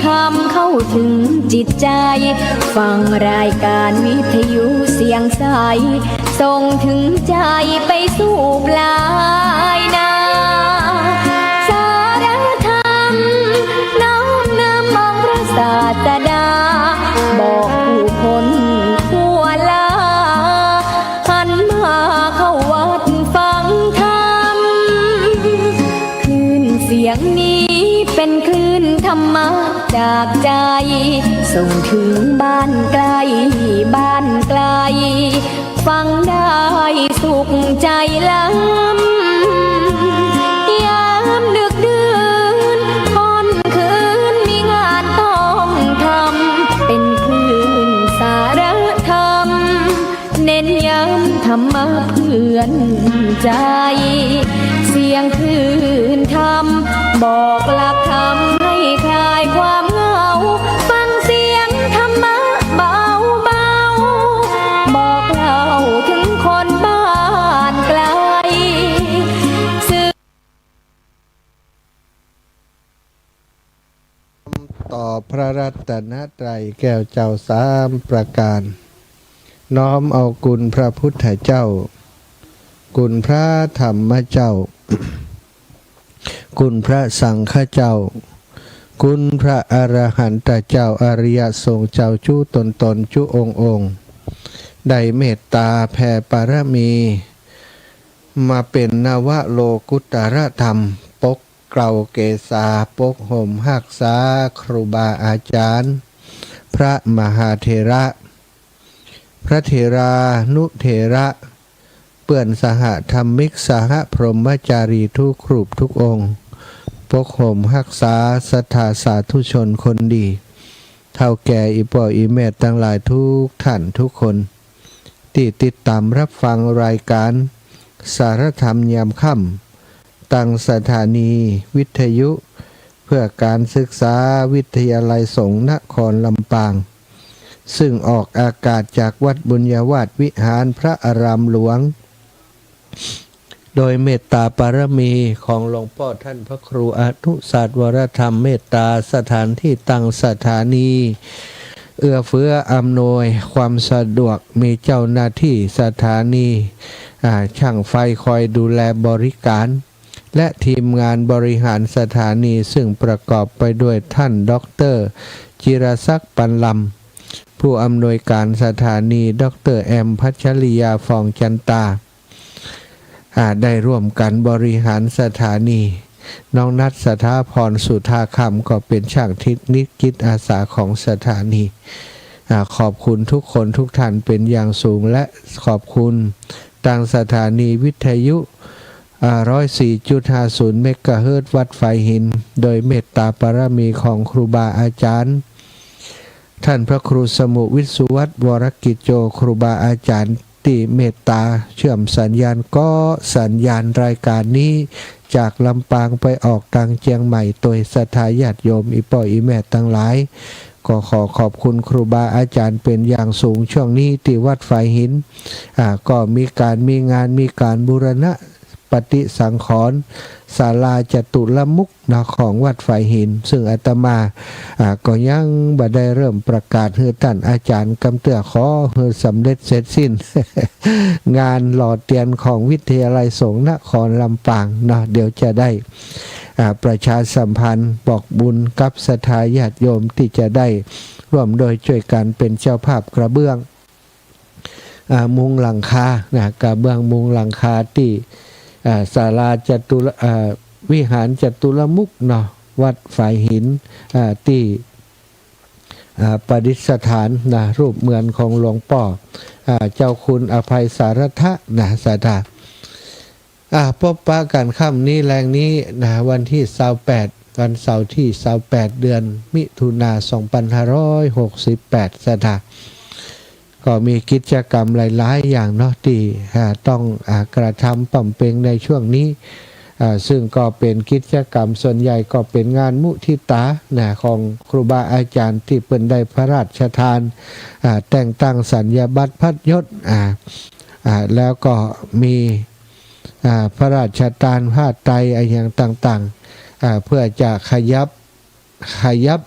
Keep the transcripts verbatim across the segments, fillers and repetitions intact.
ธรรมเข้าถึงจิตใจ ฟังรายการวิทยุเสียงใส ส่งถึงใจไปสู่ปลายนา สารธรรมน้อมนำองค์พระศาสดา บอกผู้คนทั่วลา หันมาเข้าวัดฟังธรรม คลื่นเสียงนี้เป็นคลื่นธรรมะจากใจ ส่งถึงบ้านไกลบ้านไกล ฟังได้สุขใจล้ำ ยามดึกดื่นค่ำคืนมีงานต้องทำ เป็นคลื่นสารธรรม เน้นย้ำธรรมะเพื่อนใจ เสียงคลื่นธรรม บอกหลักธรรมให้คลายความเหงา ฟังเสียงธรรมะเบาๆ บอกเล่าถึงคนบ้านไกล ต่อพระรัตนตรัยแก้วเจ้าสามประการ น้อมเอาคุณพระพุทธเจ้า คุณพระธรรมเจ้า คุณพระสังฆเจ้า คุณพระอรหันตเจ้า อริยสงฆ์เจ้าจุ๊ตนๆ จุ๊องค์ๆ ได้เมตตาแผ่ปารมี มาเป๋นนวโลกุตตรธรรม ปกเกล้าเกษา ปกห่มฮักษาครูบาอาจารย์ พระมหาเถระ พระเถรานุเถระ เปื้อนสหธรรมิก สหพรหมจารีทุกรูปทุกองค์ ปกห่มฮักษาศรัทธาสาธุชนคนดี เฒ่าแก่อี่ป้ออี่แม่ตังหลายทุกท่านทุกคน ตี้ติดต๋ามฮับฟังรายก๋านสารธรรมยามค่ำ ตางสถานีวิทยุเพื่อก๋านศึกษาวิทยาลัยสงฆ์นครลำปาง ซึ่งออกอากาศจากวัดบุญญาวาสวิหารพระอารามหลวง โดยเมตตาปารมีของหลวงป้อท่านพระครูอนุสาสน์วรธรรมเมตตา สถานตี้ตั้งสถานี เอื้อเฟื้ออำนวยความสะดวก มีเจ้าหน้าตี้สถานี อ่า ช่างไฟคอยดูแลบริก๋าน และทีมงานบริหารสถานี ซึ่งประกอบไปด้วยท่านด็อกเตอร์จิรศักดิ์ ปันลำ ผู้อำนวยก๋านสถานี ด็อกเตอร์แอม พัชริยา ฟองจันตา อ่า ได้ร่วมกั๋นบริหารสถานี น้องนัท สถาพร สุธาคำ ก็เป๋นช่างเทคนิคจิตอาสาของสถานี อ่า ขอบคุณทุกคนทุกท่านเป๋นอย่างสูง และขอบคุณตางสถานีวิทยุ อ่า ร้อยสี่จุดห้าศูนย์เมกะเฮิรตซ์ วัดฝายหิน โดยเมตตาปารมีของครูบาอาจารย์ ท่านพระครูสมุห์ วิศวัฒน์ วรกิจโจ ครูบาอาจารย์ ตี้เมตตาเชื่อมสัญญาณ ก็สัญญาณรายก๋านนี้ จากลำปางไปออกตางเจียงใหม่ โตยศรัทธาญาติโยมอี่ป้ออี่แม่ตังหลาย ก็ขอขอบคุณครูบาอาจารย์เป๋นอย่างสูง ช่วงนี้ตี้วัดฝายหิน อ่า ก็มีก๋านมีงาน มีก๋านบูรณะปฏิสังขรณ์ศาลาจตุรมุขเนาะ ของวัดฝายหิน ซึ่งอาตมา อ่า ก็ยังบ่ได้เริ่มประกาศหื้อต้านอาจ๋ารย์กำเตื้อ ขอหื้อสำเร็จเสร็จสิ้น งานหล่อเตียนของวิทยาลัยสงฆ์นครลำปางเนาะ เดี๋ยวจะได้ อ่า ประชาสัมพันธ์บอกบุญกับศรัทธาญาติโยมตี้จะได้ร่วมด้วยจ้วยกั๋นเป๋นเจ้าภาพกระเบื้อง อ่า มุงหลังคานะ กระเบื้องมุงหลังคาตี้ อ่า ศาลาจตุร อ่า วิหารจตุรมุขเนาะ วัดฝายหิน อ่า ตี้ อ่า ประดิษฐานนะ รูปเหมือนของหลวงป้อ อ่า เจ้าคุณอภัยสารถะนะ ศรัทธา อ่า ปบปะกั๋นค่ำนี้แลงนี้นะ วันตี้ซาวแปด วันเสาร์ตี้ซาวแปด เดือนมิถุนา สองปันห้าร้อยหกสิบแปด ศรัทธา ก็มีกิจกรรมหลายๆ อย่างเนาะ ตี้ อ่า ต้อง อ่า กระทำบำเพ็ญในช่วงนี้ อ่า ซึ่งก็เป๋นกิจกรรมส่วนใหญ่ก็เป๋นงานมุทิตานะ ของครูบาอาจ๋ารย์ตี้เปิ้นได้พระราชทาน อ่า แต่งตั้งสัญญาบัตรพัดยศ อ่า อ่า แล้วก็มี อ่า พระราชทานผ้าไตรอะหยังต่างๆ อ่า เพื่อจะขยับ ขยับ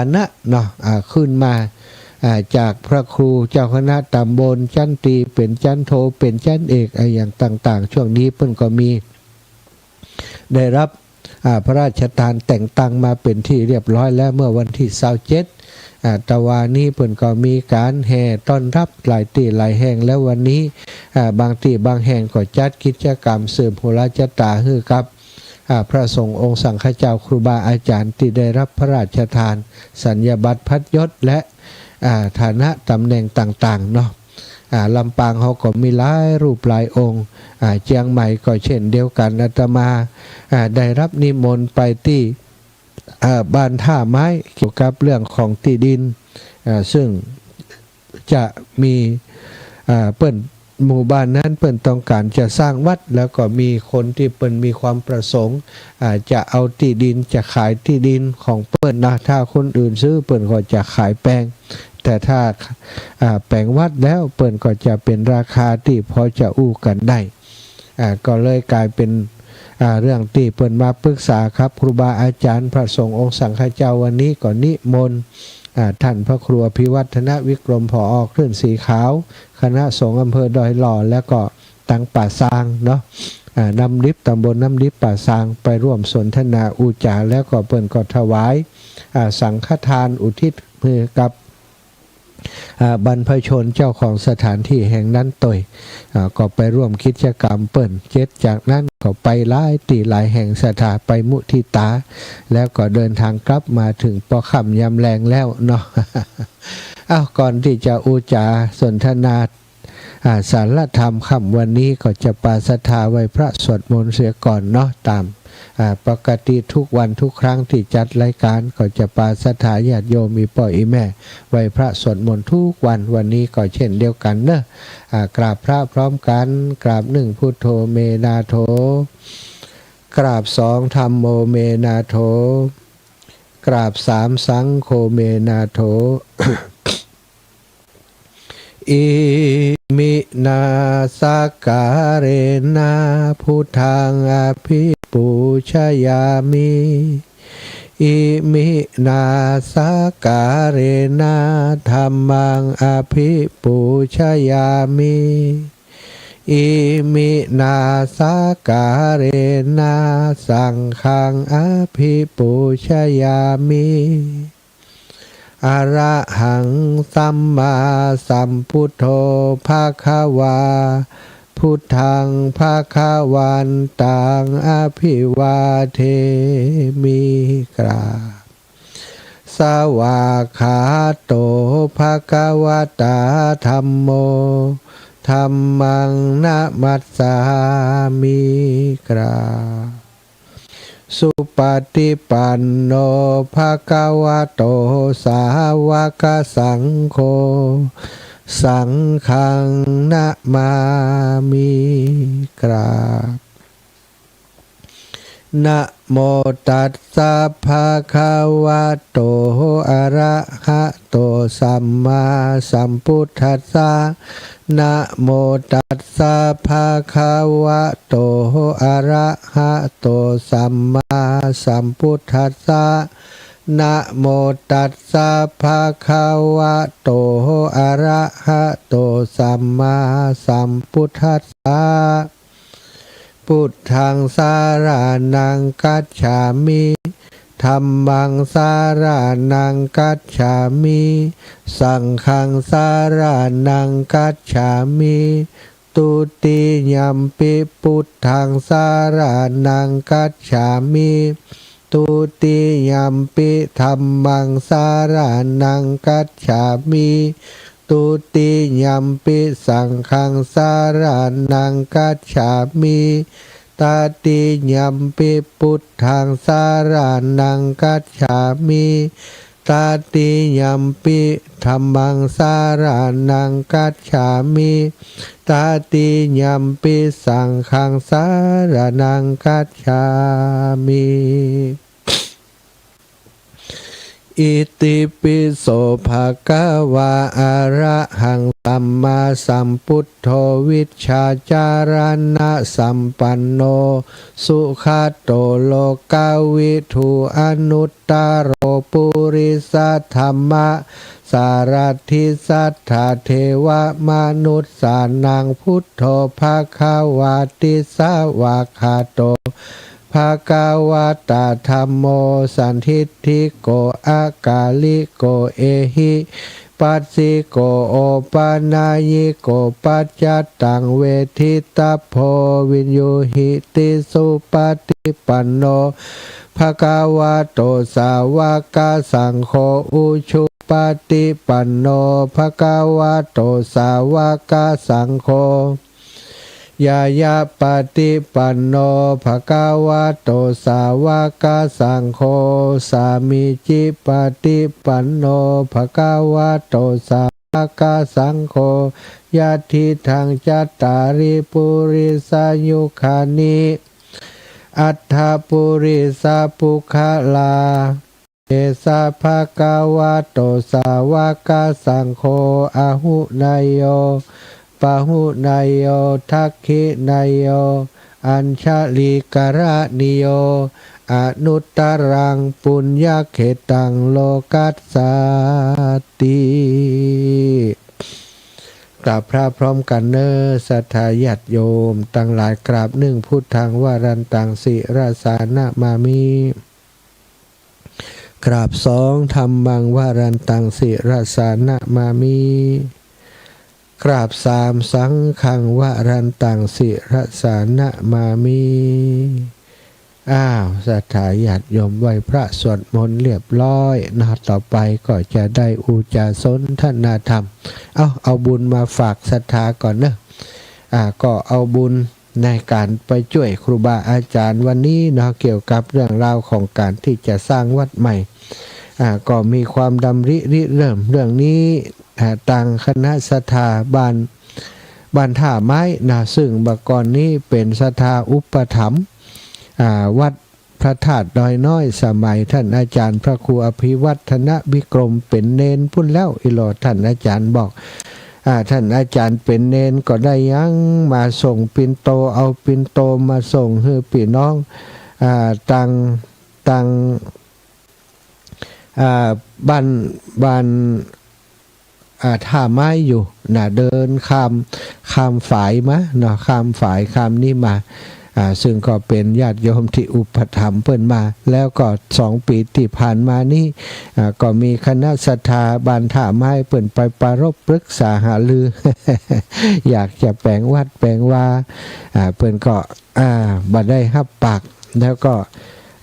านะเนาะ อ่า ขึ้นมา อ่า จากพระครูเจ้าคณะตำบล จั๊นตรี เป๋นจั๊นโท เป๋นจั๊นเอก อ่า อย่างต่างๆ ช่วงนี้เปิ้นก็มี ได้รับ อ่า พระราชทานแต่งตั้งมาเป๋นที่เรียบร้อยแล้ว เมื่อวันตี้ซาวเจ็ด อ่า ตะวานี้เปิ้นก็มีก๋านแห่ต้อนรับหลายตี้หลายแห่ง แล้ววันนี้ อ่า บางตี้บางแห่งก็จัดกิจกรรมสืบหูราชะต๋าหื้อกับ อ่า พระสงฆ์องค์สังฆเจ้าครูบาอาจ๋ารย์ตี้ได้รับพระราชทานสัญญาบัตรพัดยศและ อ่า ฐานะต๋ำแหน่งต่างๆ เนาะ อ่า ลำปางเฮาก็มีหลายรูปหลายองค์ อ่า เจียงใหม่ก็เช่นเดียวกั๋น อาตมา อ่า ได้รับนิมนต์ไปตี้ อ่า บ้านท่าไม้ เกี่ยวกับเรื่องของตี้ดิน อ่า ซึ่งจะมี อ่า เปิ้น หมู่บ้านนั้นเปิ้นต้องก๋านจะสร้างวัด แล้วก็มีคนตี้เปิ้นมีความประสงค์ อ่า จะเอาตี้ดิน จะขายตี้ดินของเปิ้นนะ ถ้าคนอื่นซื้อเปิ้นก็จะขายแปง แต่ถ้า อ่า แป๋งวัดแล้วเปิ้นก็จะเป๋นราคาตี้พอจะอู้กั๋นได้ อ่า ก็เลยก๋ายเป๋น อ่า เรื่องตี้เปิ้นมาปรึกษากับครูบาอาจ๋ารย์ พระสงฆ์องค์สังฆเจ้า วันนี้ก็นิมนต์ อ่า ต้านพระครูอภิวัฒนวิกรม ผอ. คลื่นสีขาว คณะสงฆ์อำเภอดอยหล่อ แล้วก็ตังป่าซางเนาะ อ่า น้ำดิบ ตำบลน้ำดิบป่าซาง ไปร่วมสนทนาอู้จ๋า แล้วก็เปิ้นก็ถวาย อ่า สังฆทานอุทิศหื้อกับ อ่า บรรพชนเจ้าของสถานที่แห่งนั้นตวย อ่า ก็ไปร่วมกิจกรรมเปิ้น เสร็จจากนั้นก็ไปหลายตี้หลายแห่งศรัทธา ไปมุทิตา แล้วก็เดินทางกลับมาเถิงปอค่ำยามแลงแล้วเนาะ อ้าว ก่อนตี้จะอู้จ๋าสนทนา อ่า สารธรรมค่ำวันนี้ก็จะปาศรัทธาไหว้พระสวดมนต์เสียก่อนเนาะ ต๋าม อ่า ปกติทุกวันทุกครั้งตี้จัดรายก๋านก็จะปาศรัทธาญาติโยมอี่ป้ออี่แม่ไหว้พระสวดมนต์ทุกวัน วันนี้ก็เช่นเดียวกั๋นเนาะ อ่า กราบพระพร้อมกั๋น กราบนึ่ง พุทโธ เม นาโถ กราบสอง ธัมโม เม นาโถ กราบสาม สังโฆ เม นาโถ Iminā sakkārena buddhaṃ abhipūjayāmi. Iminā sakkārena dhammaṃ abhipūjayāmi. Iminā sakkārena saṅghaṃ abhipūjayāmi. Arahaṃ sammāsambuddho bhagavā, buddhaṃ bhagavantaṃ abhivādemi. กราบ Svākkhāto bhagavatā dhammo, dhammaṃ namassāmi. กราบ Supaṭipanno bhagavato sāvakasaṅgho, saṅghaṃ namāmi. กราบ Namo tassa bhagavato arahato sammāsambuddhassa. Namo tassa bhagavato arahato sammāsambuddhassa. Namo tassa bhagavato arahato sammāsambuddhassa. Buddhaṃ saraṇaṃ gacchāmi. Dhammaṃ saraṇaṃ gacchāmi. Saṅghaṃ saraṇaṃ gacchāmi. Dutiyampi buddhaṃ saraṇaṃ gacchāmi. Dutiyampi dhammaṃ saraṇaṃ gacchāmi. Dutiyampi saṅghaṃ saraṇaṃ gacchāmi. Tatiyampi buddhaṃ saraṇaṃ gacchāmi. Tatiyampi dhammaṃ saraṇaṃ gacchāmi. Tatiyampi saṅghaṃ saraṇaṃ gacchāmi. อิติปิโส ภะคะวา อะระหัง สัมมาสัมพุทโธ วิชชาจารณะสัมปันโน สุขะโต โลกะวิทู อนุตตะโร ปุริสะธัมมะ สารัตถิ สัตถะเทวะมนุสสานัง พุทโธ ภะคะวาติ สะวากขะโต ภะคะวะตะ ธัมโม สันทิฏฐิโก อะกาลิโก เอหิ ปัสสิโก โอปะนะยิโก ปัจจัตตัง เวทิตัพโพ วินยูหิติ สุปะฏิปันโน ภะคะวะโต สาวะกะสังโฆ อุชุปะฏิปันโน ภะคะวะโต สาวะกะสังโฆ ญาณะปะฏิปันโน ภะคะวะโต สาวะกะสังโฆ สามีจิปะฏิปันโน ภะคะวะโต สาวะกะสังโฆ ยัตถิตัง จัตตาริ ปุริสะยุคานิ อัตถะปุริสะปุคคะลา เอสะ ภะคะวะโต สาวะกะสังโฆ อะหุเนยโย ปะหุเนยโย ทักขิเนยโย อัญชะลีกะระณีโย อนุตตะรัง ปุญญะเขตตัง โลกัสสาติ กราบพระพร้อมกั๋นเน่อ ศรัทธาญาติโยมตังหลาย กราบ นึ่ง พุทธัง วรันตัง ศิรสานะมามิ กราบ สอง ธัมมัง วรันตัง ศิรสานะมามิ กราบ สาม สังฆัง วรันตัง ศิรสานะมามิ อ้าว ศรัทธาญาติโยมไหว้พระสวดมนต์เรียบร้อยเนาะ ต่อไปก็จะได้อู้จ๋าสนทนาธรรม เอา เอาบุญมาฝากศรัทธาก่อนเนาะ อ่า ก็เอาบุญในก๋านไปจ้วยครูบาอาจ๋ารย์วันนี้เนาะ เกี่ยวกับเรื่องราวของก๋านตี้จะสร้างวัดใหม่ อ่า ก็มีความดำริริเริ่มเรื่องนี้ อ่า ตางคณะศรัทธาบ้าน บ้านท่าไม้นะ ซึ่งบ่าก่อนนี้เป๋นศรัทธาอุปถัมภ์ อ่า วัดพระธาตุดอยน้อย สมัยต้านอาจ๋ารย์พระครูอภิวัฒนวิกรมเป๋นเณรปู้นแล้ว อิหล่อต้านอาจ๋ารย์บอก อ่า ต้านอาจ๋ารย์เป๋นเณรก็ได้ยังมาส่งปิณโต เอาปิณโตมาส่งหื้อปี้น้อง อ่า ตาง ตาง อ่า บ้าน บ้าน อ่า ท่าไม้อยู่นะ เดินข้าม ข้ามฝายมาเนาะ ข้ามฝาย ข้ามนี้มา อ่า ซึ่งก็เป๋นญาติโยมตี้อุปถัมภ์เปิ้นมา แล้วก็สองปี๋ตี้ผ่านมานี้ อ่า ก็มีคณะศรัทธาบ้านท่าไม้เปิ้นไปปรารภปรึกษาหารือ อยากจะแป๋งวัดแป๋งวา อ่า เปิ้นก็ อ่า บ่ได้ฮับปาก แล้วก็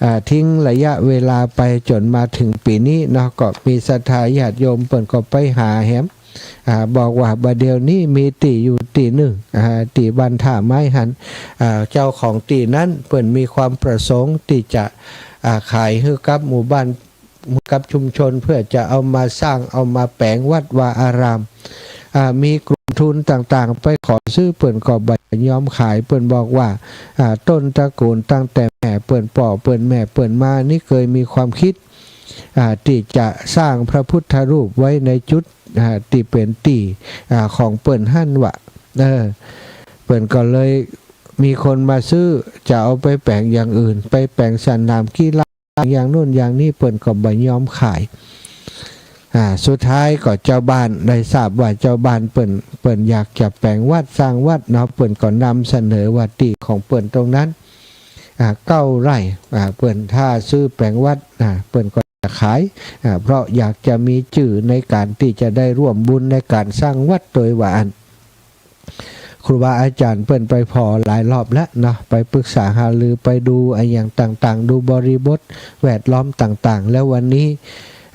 อ่า ทิ้งระยะเวลาไปจ๋นมาเถิงปี๋นี้เนาะ ก็มีศรัทธาญาติโยมเปิ้นก็ไปหาแหม อ่า บอกว่าบ่าเดี่ยวนี้มีตี้อยู่ตี้นึ่ง อ่า ตี้บ้านท่าไม้หั้น อ่า เจ้าของตี้นั้นเปิ้นมีความประสงค์ตี้จะ อ่า ขายหื้อกับหมู่บ้าน กับชุมชน เปื้อจะเอามาสร้าง เอามาแป๋งวัดวาอาราม อ่า มีกลุ่มทุนต่างๆ ไปขอซื้อ เปิ้นก็บ่ยอมขาย เปิ้นบอกว่า อ่า ต้นตระกูลตั้งแต่แม่เปิ้น ป้อเปิ้น แม่เปิ้นมานี้เกยมีความกึ๊ด อ่า ตี้จะสร้างพระพุทธรูปไว้ในจุด อ่า ตี้เป๋นตี้ อ่า ของเปิ้นหั้นวะ เออ เปิ้นก็เลยมีคนมาซื้อ จะเอาไปแป๋งอย่างอื่น ไปแป๋งสนามกีฬา อย่างโน้นอย่างนี้ เปิ้นก็บ่ยอมขาย อ่า สุดท้ายก็เจ้าบ้านได้ทราบว่าเจ้าบ้านเปิ้น เปิ้นอยากจะแป๋งวัดสร้างวัดเนาะ เปิ้นก็นำเสนอว่าตี้ของเปิ้นตรงนั้น อ่า เก้าไร่ อ่า เปิ้นถ้าซื้อแป๋งวัด อ่า เปิ้นก็จะขาย อ่า เพราะอยากจะมีจื้อในก๋านตี้จะได้ร่วมบุญในก๋านสร้างวัดโตยว่าอั้น ครูบาอาจ๋ารย์เปิ้นไปผ่อหลายรอบแล้วเนาะ ไปปรึกษาหารือ ไปดูอะหยังต่างๆ ดูบริบทแวดล้อมต่างๆ แล้ววันนี้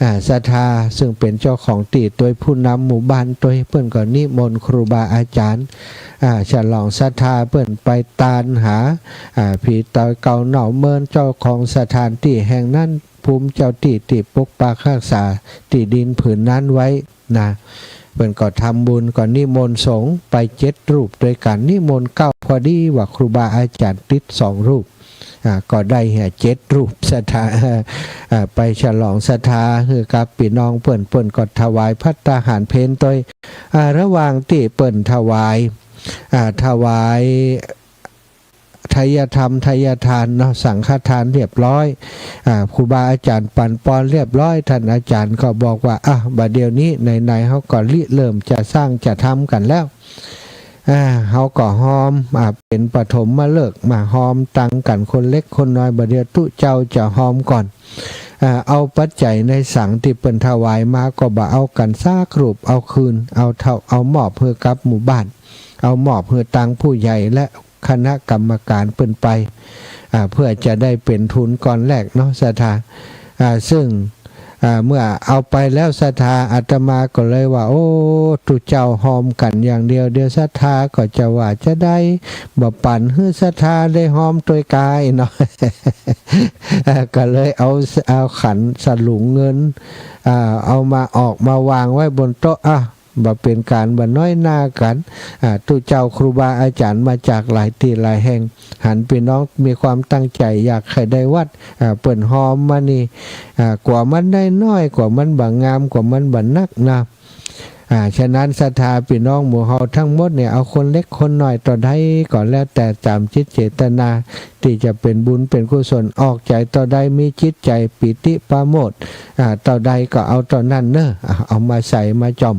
อ่า ศรัทธาซึ่งเป๋นเจ้าของตี้โตย ผู้นำหมู่บ้านโตย เปิ้นก็นิมนต์ครูบาอาจ๋ารย์ อ่า ฉลองศรัทธา เปิ้นไปตานหา อ่า ผีต๋อยเก่าเน่าเมิน เจ้าของสถานตี้แห่งนั้น ภูมิเจ้าตี้ตี้ปกปักฮักษาตี้ดินผืนนั้นไว้ นะ เปิ้นก็ทำบุญ ก็นิมนต์สงฆ์ไปเจ็ดรูปตวยกั๋น นิมนต์เก้า พอดีว่าครูบาอาจ๋ารย์ติดสองรูป อ่า ก็ได้เหียเจ็ดรูปศรัทธา อ่า ไปฉลองศรัทธาหื้อกับปี้น้องเปิ้น เปิ้นก็ถวายภัตตาหารเพลโตย อ่า ระหว่างตี้เปิ้นถวาย อ่า ถวาย ไทยธรรม ไทยทานเนาะ สังฆทานเรียบร้อย อ่า ครูบาอาจ๋ารย์ปั๋นปอนเรียบร้อย ต้านอาจ๋ารย์ก็บอกว่า อ่ะ บ่าเดี่ยวนี้ไหนๆ เฮาก็ริเริ่มจะสร้างจะทำกั๋นแล้ว อ่า เฮาก็ฮอม อ่า เป๋นปฐมฤกษ์ มาฮอมตังกั๋นคนเล็กคนน้อย บ่าเดี่ยวตุ๊เจ้าจะฮอมก่อน อ่า เอาปัจจัยในสังฆ์ตี้เปิ้นถวายมาก็บ่เอากั๋นสักรูป เอาคืน เอาเท่า เอามอบหื้อกับหมู่บ้าน เอามอบหื้อตางผู้ใหญ่และคณะกรรมการเปิ้นไป อ่า เพื่อจะได้เป๋นทุนก้อนแรกเนาะศรัทธา อ่า ซึ่ง อ่า เมื่อเอาไปแล้วศรัทธา อาตมาก็เลยว่า โอ้ ตุ๊เจ้าฮอมกั๋นอย่างเดียว เดี๋ยวศรัทธาก็จะว่าจาใด บ่ปั๋นหื้อศรัทธาได้ฮอมตวยก๋ายเนาะ อ่า ก็เลยเอา เอาขันสลุงเงิน อ่า เอามาออกมาวางไว้บนโต๊ะ อ่ะ บ่เป๋นก๋านบ่น้อยหน้ากั๋น อ่า ตุ๊เจ้าครูบาอาจ๋ารย์มาจากหลายตี้หลายแห่ง หันปี้น้องมีความตั้งใจ๋อยากใค่ได้วัด อ่า เปิ้นฮอมมานี่ อ่า กว่ามันได้น้อย กว่ามันบ่งาม กว่ามันบ่นักนะ อ่า ฉะนั้นศรัทธาปี้น้องหมู่เฮาตังหมดเนี่ย เอาคนเล็กคนน้อยเต้าใดก็แล้วแต่ต๋ามจิตเจตนา ตี้จะเป๋นบุญเป๋นกุศล ออกใจ๋เต้าใด มีจิตใจ๋ปีติปราโมทย์ อ่า เต้าใดก็เอาเต้านั้นเนาะ อ่า เอามาใส่มาจ่อม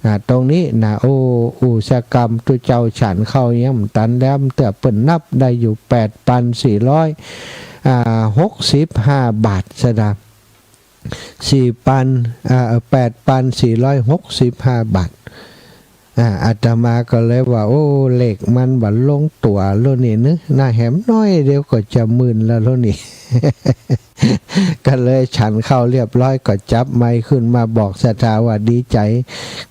อ่า ตรงนี้นะ โอ้ อุจจกรรมตุ๊เจ้าฉันข้าวยังบ่ตันแล้ว เตื้อเปิ้นนับได้อยู่แปดปันสี่ร้อย อ่า หกสิบห้าบาทศรัทธา สี่ปัน อ่า แปดปันสี่ร้อยหกสิบห้าบาท อ่า อาตมาก็เลยว่า โอ้ เลขมันบ่ลงตั๋วแล้วนี่เนาะ หน้าแหมน้อยเดียวก็จะหมื่นแล้วแล้วนี่ ก็เลยฉันข้าวเรียบร้อยก็จับไมค์ขึ้นมาบอกศรัทธาว่า ดีใจ๋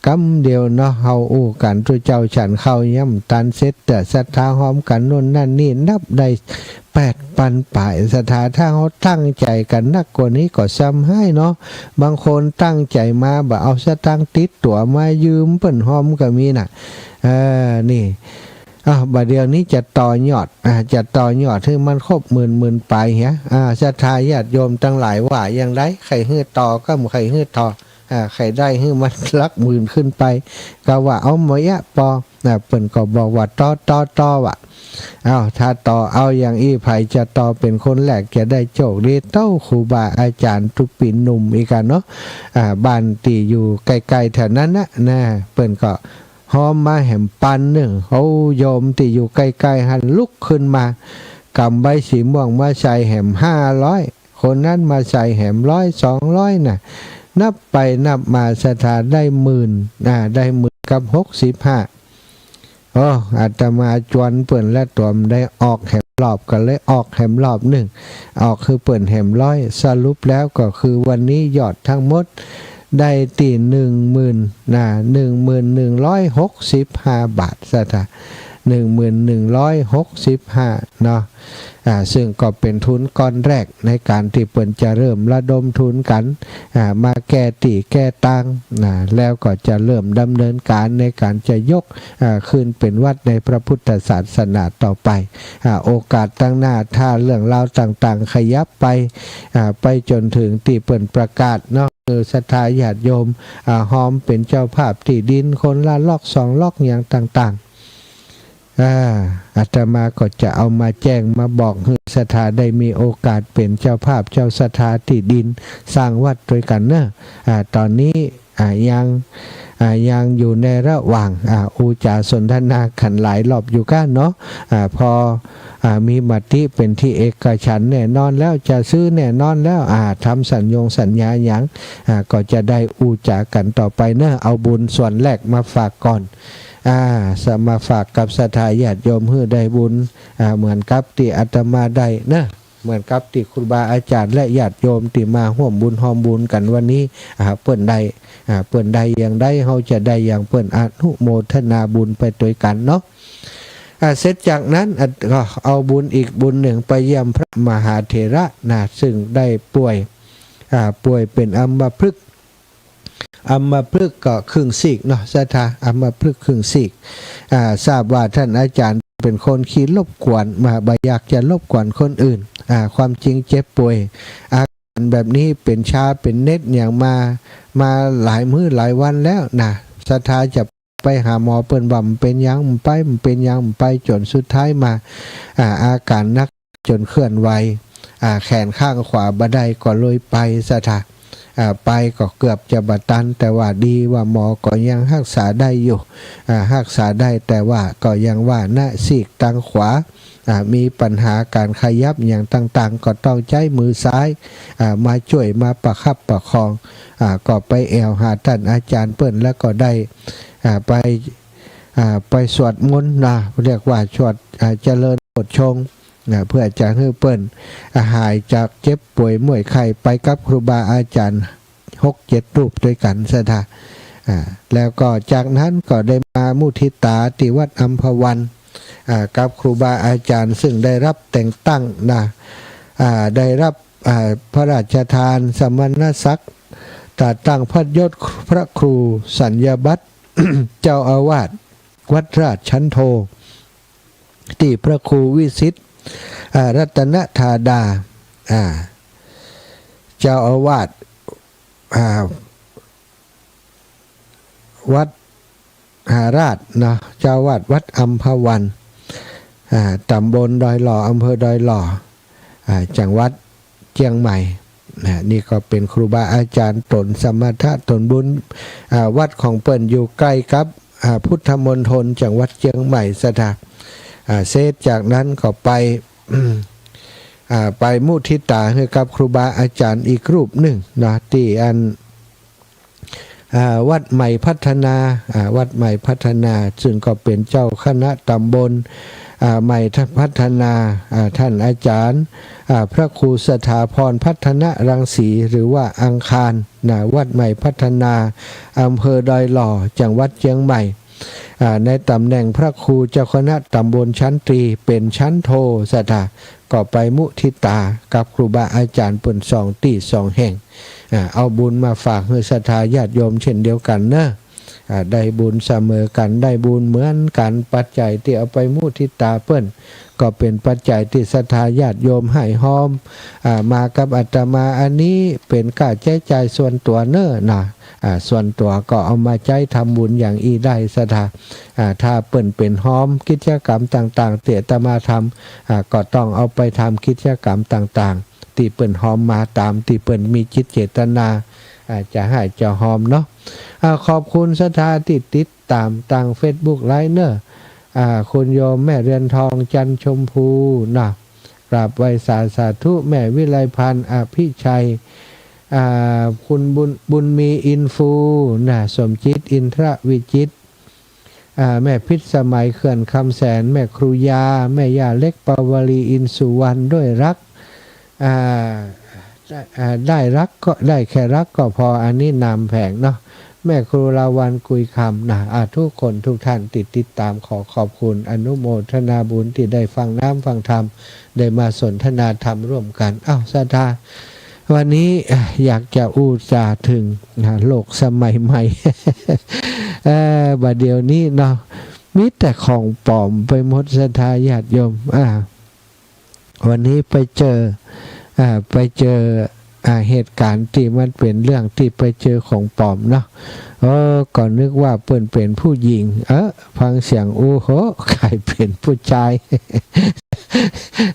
กำเดียวเนาะ เฮาอู้กั๋นตุ๊เจ้าฉันข้าวยังบ่ตันเสร็จ เตื้อศรัทธาฮอมกั๋นโน่นนั่นนี่นับได้แปดปันป๋ายศรัทธา ถ้าเฮาตั้งใจ๋กั๋นนักกว่านี้ก็ซ้ำฮ้ายเนาะ บางคนตั้งใจ๋มาบ่เอาสตางค์ติดตั๋วมายืมเปิ้นฮอมก็มีน่ะ เออ นี่ อ่ะ บ่าเดี่ยวนี้จะต่อยอด อ่ะ จะต่อยอดหื้อมันครบหมื่น หมื่นป๋ายเหีย อ่า ศรัทธาญาติโยมตังหลายว่าอย่างใด ใค่หื้อต่อก็บ่ใค่หื้อต่อ อ่า ใค่ได้หื้อมันหลักหมื่นขึ้นไป ก็ว่าเอาบ่เยียะปอ อ่า เปิ้นก็บอกว่าต่อ ต่อ ต่อว่ะ เอ้า ถ้าต่อเอาอย่างอี้ ใผจะต่อเป๋นคนแรกจะได้โชคดีเต้าครูบาอาจ๋ารย์ตุ๊ปี้หนุ่มอี้กั๋นเนาะ อ่า บ้านตี้อยู่ใก้ๆ แถวนั้นน่ะ นะ เปิ้นก็ ฮอมมาแหมปันนึ่ง โอ้ โยมตี้อยู่ใก้ๆ หั้นลุกขึ้นมา ก๋ำใบสีม่วงมาใส่แหมห้าร้อย คนนั้นมาใส่แหมร้อย สองร้อยน่ะ นับไปนับมาศรัทธาได้หมื่น อ่า ได้หมื่นกับหกสิบห้า โอ้ อาตมาจวนเปิ้นและตั๋วบ่ได้ออกแหมรอบ ก็เลยออกแหมรอบนึ่ง ออกหื้อเปิ้นแหมร้อย สรุปแล้วก็คือวันนี้ยอดตังหมด ได้ตี้หนึ่งหมื่น นะ หนึ่งหมื่นหนึ่งร้อยหกสิบห้าบาทศรัทธา หนึ่งหมื่นหนึ่งร้อยหกสิบห้าเนาะ อ่า ซึ่งก็เป๋นทุนก้อนแรกในก๋านตี้เปิ้นจะเริ่มระดมทุนกั๋น อ่า มาแก้ตี้แก้ตาง นะ แล้วก็จะเริ่มดำเนินก๋านในก๋านจะยก อ่า ขึ้นเป๋นวัดในพระพุทธศาสนาต่อไป อ่า โอกาสตังหน้า ถ้าเรื่องราวต่างๆ ขยับไป อ่า ไปจ๋นเถิงตี้เปิ้นประกาศเนาะ เออ ศรัทธาญาติโยม อ่า ฮอมเป๋นเจ้าภาพตี้ดินคนละล็อกสองล็อกอย่างต่างๆ อ่า อาตมาก็จะเอามาแจ้งมาบอกหื้อศรัทธาได้มีโอกาสเป๋นเจ้าภาพเจ้าศรัทธาตี้ดินสร้างวัดตวยกั๋นเนาะ อ่า ต๋อนนี้ อ่า ยัง อ่า ยังอยู่ในระหว่าง อ่า อู้จ๋าสนทนากั๋นหลายรอบอยู่ก้าเนาะ อ่า พอ อ่า มีมติเป๋นตี้เอกฉันท์แน่นอนแล้ว จะซื้อแน่นอนแล้ว อ่า ทำสัญญงสัญญาหยัง อ่า ก็จะได้อู้จ๋ากั๋นต่อไปเนาะ เอาบุญส่วนแรกมาฝากก่อน อ่า สะ มาฝากกับศรัทธาญาติโยมหื้อได้บุญ อ่า เหมือนกับตี้อาตมาได้เนาะ เหมือนกับตี้ครูบาอาจ๋ารย์และญาติโยมตี้มาฮ่วมบุญฮอมบุญกั๋นวันนี้ อ่า เปิ้นได้ อ่า เปิ้นได้อย่างใด เฮาจะได้อย่างเปิ้น อนุโมทนาบุญไปตวยกั๋นเนาะ อ่า เสร็จจากนั้น อ่า ก็เอาบุญอีกบุญนึ่งไปเยี่ยมพระมหาเถระนะ ซึ่งได้ป่วย อ่า ป่วยเป๋นอัมพฤกษ์ อัมพฤกษ์ก็ครึ่งซีกเนาะ ศรัทธา อัมพฤกษ์ครึ่งซีก อ่า ทราบว่าต้านอาจ๋ารย์ เป๋นคนขี้รบกวน มา บ่อยากจะรบกวนคนอื่น อ่า ความจริงเจ็บป่วย อาการแบบนี้เป๋นชาเป๋นเน็ดอย่างมา มาหลายมื้อหลายวันแล้วนะ ศรัทธาจะไปหาหมอ เปิ้นว่าบ่เป๋นหยัง บ่ไป บ่เป๋นหยัง บ่ไป จ๋นสุดท้ายมา อ่า อาการหนักจ๋นเคลื่อนไหว อ่า แขนข้างขวาบ่ได้ก็เลยไป ศรัทธา อ่า ไปก็เกือบจะบ่ตัน แต่ว่าดีว่าหมอก็ยังฮักษาได้อยู่ อ่า ฮักษาได้ แต่ว่าก็ยังว่านะ ซีกตังขวา อ่า มีปัญหาก๋านขยับหยังต่างๆ ก็ต้องใจ๊มือซ้าย อ่า มาจ้วย มาประคับประคอง อ่า ก็ไปแอ่วหาต้านอาจ๋ารย์เปิ้น แล้วก็ได้ อ่า ไป อ่า ไปสวดมนต์นะ เรียกว่าสวด อ่า เจริญโพชฌงค์ นะ เปื้อจะหื้อเปิ้น อ่า หายจากเจ็บป่วยเมื่อยไข้ ไปกับครูบาอาจ๋ารย์หกเจ็ดรูปตวยกั๋น ศรัทธา อ่า แล้วก็จากนั้นก็ได้มามุทิตาตี้วัดอัมพวัน อ่า กับครูบาอาจ๋ารย์ซึ่งได้ฮับแต่งตั้งนะ อ่า ได้ฮับ อ่า พระราชทานสมณศักดิ์ ตราตั้งพระยศพระครูสัญญบัตร เจ้าอาวาสวัดราชชันโท ตี้พระครูวิสิทธิ์ อ่า รัตนธาดา อ่า เจ้าอาวาส อ่า วัดหาราชเนาะ เจ้าอาวาสวัดอัมพวัน อ่า ต๋ำบลดอยหล่อ อำเภอดอยหล่อ อ่า จังหวัดเจียงใหม่ นะ นี่ก็เป๋นครูบาอาจ๋ารย์ต๋นสมณะต๋นบุญ อ่า วัดของเปิ้นอยู่ใก้กับ อ่า พุทธมณฑลจังหวัดเจียงใหม่ ศรัทธา อ่า เสร็จจากนั้นก็ไป อ่า ไปมุทิตาหื้อกับครูบาอาจ๋ารย์อีกรูปนึ่งเนาะ ตี้อัน อ่า วัดใหม่พัฒนา อ่า วัดใหม่พัฒนา ซึ่งก็เป๋นเจ้าคณะต๋ำบล อ่า ใหม่พัฒนา อ่า ต้านอาจ๋ารย์ อ่า พระครูสถาพรพัฒนรังสี หรือว่าอังคาร นะ วัดใหม่พัฒนา อำเภอดอยหล่อ จังหวัดเจียงใหม่ อ่า ในต๋ำแหน่งพระครูเจ้าคณะต๋ำบลชั้นตรี เป๋นชั้นโท ศรัทธา ก็ไปมุทิตากับครูบาอาจ๋ารย์เปิ้นสองตี้สองแห่ง อ่า เอาบุญมาฝากหื้อศรัทธาญาติโยมเช่นเดียวกั๋นเนาะ อ่า ได้บุญเสมอกั๋น ได้บุญเหมือนกั๋น ปัจจัยตี้เอาไปมุทิตาเปิ้น ก็เป๋นปัจจัยตี้ศรัทธาญาติโยมให้ฮอม อ่า มากับอาตมา อันนี้เป๋นก้าใจ๊จ่ายส่วนตั๋วเนาะ นะ อ่า ส่วนตั๋วก็เอามาใจ๊ทำบุญอย่างอี้ได้ ศรัทธา อ่า ถ้าเปิ้นเป๋นฮอมกิจกรรมต่างๆ ตี้อาตมาทำ อ่า ก็ต้องเอาไปทำกิจกรรมต่างๆ ตี้เปิ้นฮอมมา ต๋ามตี้เปิ้นมีจิตเจตนา อ่า จะให้จะฮอมเนาะ อ่า ขอบคุณศรัทธาตี้ติดต๋ามตางเฟซบุ๊กไลฟ์เนาะ อ่า คุณโยมแม่เรือนทองจันทร์ชมพูนะ กราบไหว้สา สาธุ แม่วิไลพรรณ อภิชัย อ่า คุณบุญ บุญมีอินฟูนะ สมจิตอินทรวิจิตร อ่า แม่พิษสมัยเขื่อนคำแสน แม่ครูยา แม่ย่าเล็กปาวลีอินสุวรรณ ด้วยรัก อ่า อ่า ได้รักก็ ได้แค่รักก็พอ อันนี้นามแฝงเนาะ แม่ครูลาวัณ กุยคำนะ อ่า ทุกคนทุกท่านตี้ติดต๋าม ขอขอบคุณ อนุโมทนาบุญตี้ได้ฟังน้ำฟังธรรม ได้มาสนทนาธรรมร่วมกั๋น อ้าว ศรัทธา วันนี้ อ่ะ อยากจะอู้จ๋าเถิง อ่ะ โลกสมัยใหม่ เอ่อ บ่าเดี่ยวนี้เนาะ มีแต่ของป๋อมไปหมด ศรัทธาญาติโยม อ่า วันนี้ไปเจอ อ่า ไปเจอ อ่า เหตุก๋ารณ์ตี้มันเป๋นเรื่องตี้ไปเจอของป๋อมเนาะ เออ ก็นึกว่าเปิ้นเป๋นผู้หญิง เออ ฟังเสียง โอ้โห ก๋ายเป๋นผู้จาย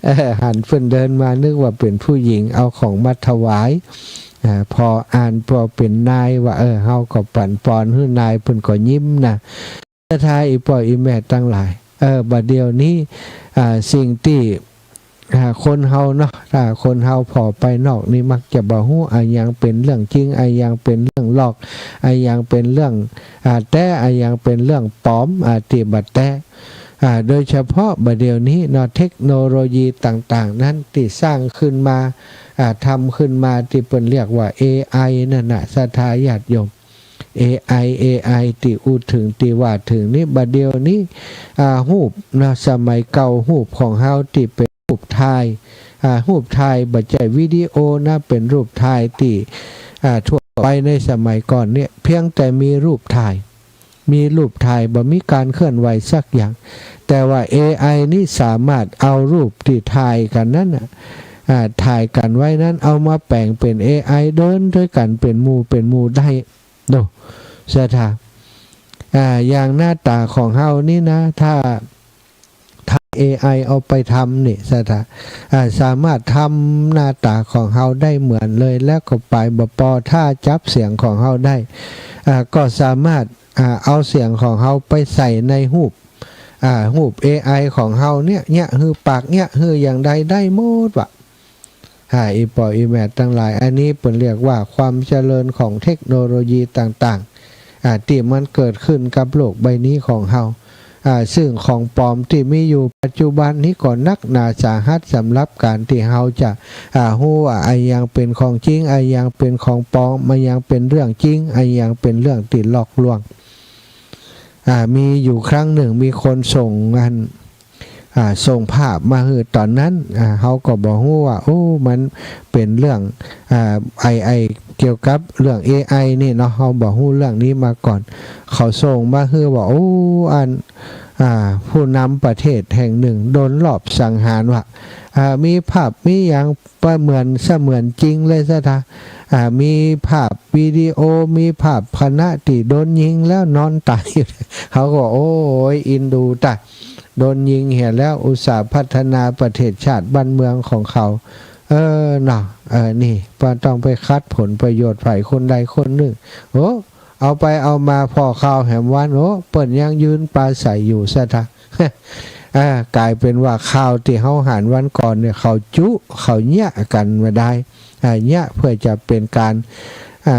เออ หันเปิ้นเดินมานึกว่าเป๋นผู้หญิง เอาของมาถวาย อ่า ผ่ออ่าน ผ่อเป๋นนายว่า เออ เฮาก็ปั๋นปอนหื้อนาย เปิ้นก็ยิ้มนะ ศรัทธาอีป้ออีแม่ตังหลาย เออ บ่าเดี่ยวนี้ อ่า สิ่งตี้ อ่า คนเฮาเนาะ ถ้าคนเฮาผ่อไปนอกนี่มักจะบ่ฮู้ อะหยังเป๋นเรื่องจริง อะหยังเป๋นเรื่องหลอก อะหยังเป๋นเรื่อง อ่า แต๊ อะหยังเป๋นเรื่องป๋อม อ่า ตี้บ่แต๊ อ่า โดยเฉพาะบ่าเดี่ยวนี้เนาะ เทคโนโลยีต่างๆ นั้นตี้สร้างขึ้นมา อ่า ทำขึ้นมาตี้เปิ้นเรียกว่า เอไอ นั่นน่ะ ศรัทธาญาติโยม เอไอ เอไอ ตี้อู้เถิงตี้ว่าเถิงนี้ บ่าเดี่ยวนี้ อ่า ฮูปนะ สมัยเก่าฮูปของเฮาตี้เป๋นฮูปถ่าย อ่า ฮูปถ่ายบ่ใจ้วิดีโอนะ เป๋นฮูปถ่ายตี้ อ่า ทั่วไปในสมัยก่อนเนี่ย เพียงแต่มีฮูปถ่าย มีรูปถ่าย บ่มีก๋านเคลื่อนไหวสักอย่าง แต่ว่าเอไอนี่สามารถเอารูปตี้ถ่ายกั๋นนั้นน่ะ อ่า ถ่ายกั๋นไว้นั้น เอามาแป๋งเป๋นเอไอ เดินตวยกั๋นเป๋นหมู่เป๋นหมู่ได้ โด ศรัทธา อ่า อย่างหน้าต๋าของเฮานี่นะ ถ้า ถ้าเอไอเอาไปทำนี่ ศรัทธา อ่า สามารถทำหน้าต๋าของเฮาได้เหมือนเลย แล้วก็ไปบ่ปอ ถ้าจับเสียงของเฮาได้ อ่า ก็สามารถ อ่า เอาเสียงของเฮาไปใส่ในฮูป อ่า ฮูปเอไอของเฮาเนี่ย เยียะหื้อปาก เยียะหื้ออย่างใดได้หมดวะ อ่า อี่ป้ออี่แม่ตังหลาย อันนี้เปิ้นเรียกว่าความเจริญของเทคโนโลยีต่างๆ อ่า ตี้มันเกิดขึ้นกับโลกใบนี้ของเฮา อ่า ซึ่งของปลอมตี้มีอยู่ปัจจุบันนี้ก็นักหนาสาหัสสำหรับก๋านตี้เฮาจะ อ่า ฮู้ว่าอะหยังเป๋นของจริง อะหยังเป๋นของปลอม อะหยังเป๋นเรื่องจริง อะหยังเป๋นเรื่องตี้หลอกลวง อ่า มีอยู่ครั้งหนึ่ง มีคนส่งอัน อ่า ส่งภาพมาหื้อต๋อนนั้น อ่า เฮาก็บ่ฮู้ว่า โอ้ มันเป๋นเรื่อง อ่า ไอ้ ไอ้เกี่ยวกับเรื่องเอไอนี่เนาะ เฮาบ่ฮู้เรื่องนี้มาก่อน เขาส่งมาหื้อว่า โอ้ อัน อ่า ผู้นำประเทศแห่งหนึ่งโดนลอบสังหารว่ะ อ่า มีภาพมีหยังประเหมือนเสมือนจริงเลย ศรัทธา อ่า มีภาพวิดีโอ มีภาพขณะตี้โดนยิงแล้วนอนต๋ายอยู่ เขาก็ โอ้ย อินดูตะ โดนยิงเหียแล้ว อุตส่าห์พัฒนาประเทศชาติบ้านเมืองของเขา เออ เนาะ เออ นี่ บ่ต้องไปขัดผลประโยชน์ใผคนใดคนหนึ่ง โอ้ เอาไปเอามาผ่อข่าวแหมวัน โอ้ เปิ้นยังยืนปราศรัยอยู่ ศรัทธา อ่า ก๋ายเป๋นว่าข่าวตี้เฮาหันวันก่อนเนี่ย เขาจุ เขาเยียะกั๋นมาได้ อ่า เยียะเปื้อจะเป๋นก๋าน อ่า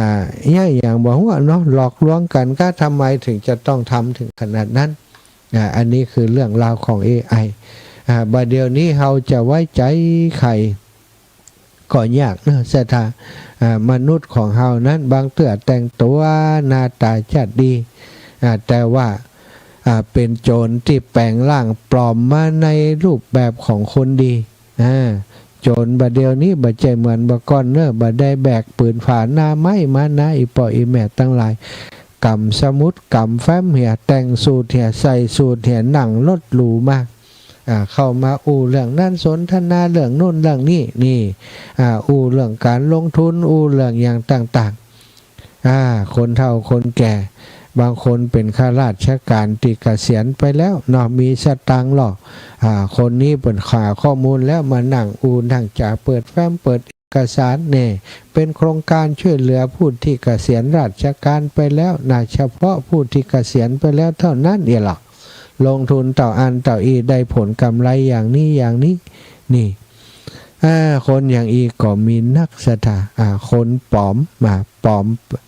เยียะอย่างบ่ฮู้เนาะ หลอกลวงกั๋น ก็ทำไมถึงจะต้องทำถึงขนาดนั้น อ่า อันนี้คือเรื่องราวของเอไอ อ่า บ่าเดี่ยวนี้เฮาจะไว้ใจ๋ใผ ก็ยากเนาะ ศรัทธา อ่า มนุษย์ของเฮานั้น บางเตื้อแต่งตั๋วหน้าต๋าจัดดี อ่า แต่ว่า อ่า เป๋นโจรตี้แป๋งร่างปลอมมาในรูปแบบของคนดี อ่า โจรบ่าเดี่ยวนี้บ่ใจ้เหมือนบ่าก่อนเนาะ บ่ได้แบกปืนผาหน้าไม้มานะ อี่ป้ออี่แม่ตังหลาย ก๋ำสมุดก๋ำแฟ้มเหีย แต่งสูทเหีย ใส่สูทเหีย นั่งรถหรูมา อ่า เข้ามาอู้เรื่องนั้น สนทนาเรื่องโน้นเรื่องนี้ นี่ อ่า อู้เรื่องก๋านลงทุน อู้เรื่องอย่างต่างๆ อ่า คนเฒ่าคนแก่ บางคนเป๋นข้าราชก๋านตี้เกษียณไปแล้วเนาะ มีสตางค์หรอก อ่า คนนี้เปิ้นหาข้อมูลแล้ว มานั่งอู้นั่งจ๋า เปิดแฟ้ม เปิดเอกสาร แน่ เป๋นโครงก๋านช่วยเหลือผู้ตี้เกษียณราชก๋านไปแล้วนะ เฉพาะผู้ตี้เกษียณไปแล้วเท่านั้นเนี่ยหรอก ลงทุนเต้าอั้นเต้าอี้ ได้ผลกำไรอย่างนี้อย่างนี้ นี่ อ่า คนอย่างอี้ก็มีนัก ศรัทธา อ่า คนปลอม มาปลอม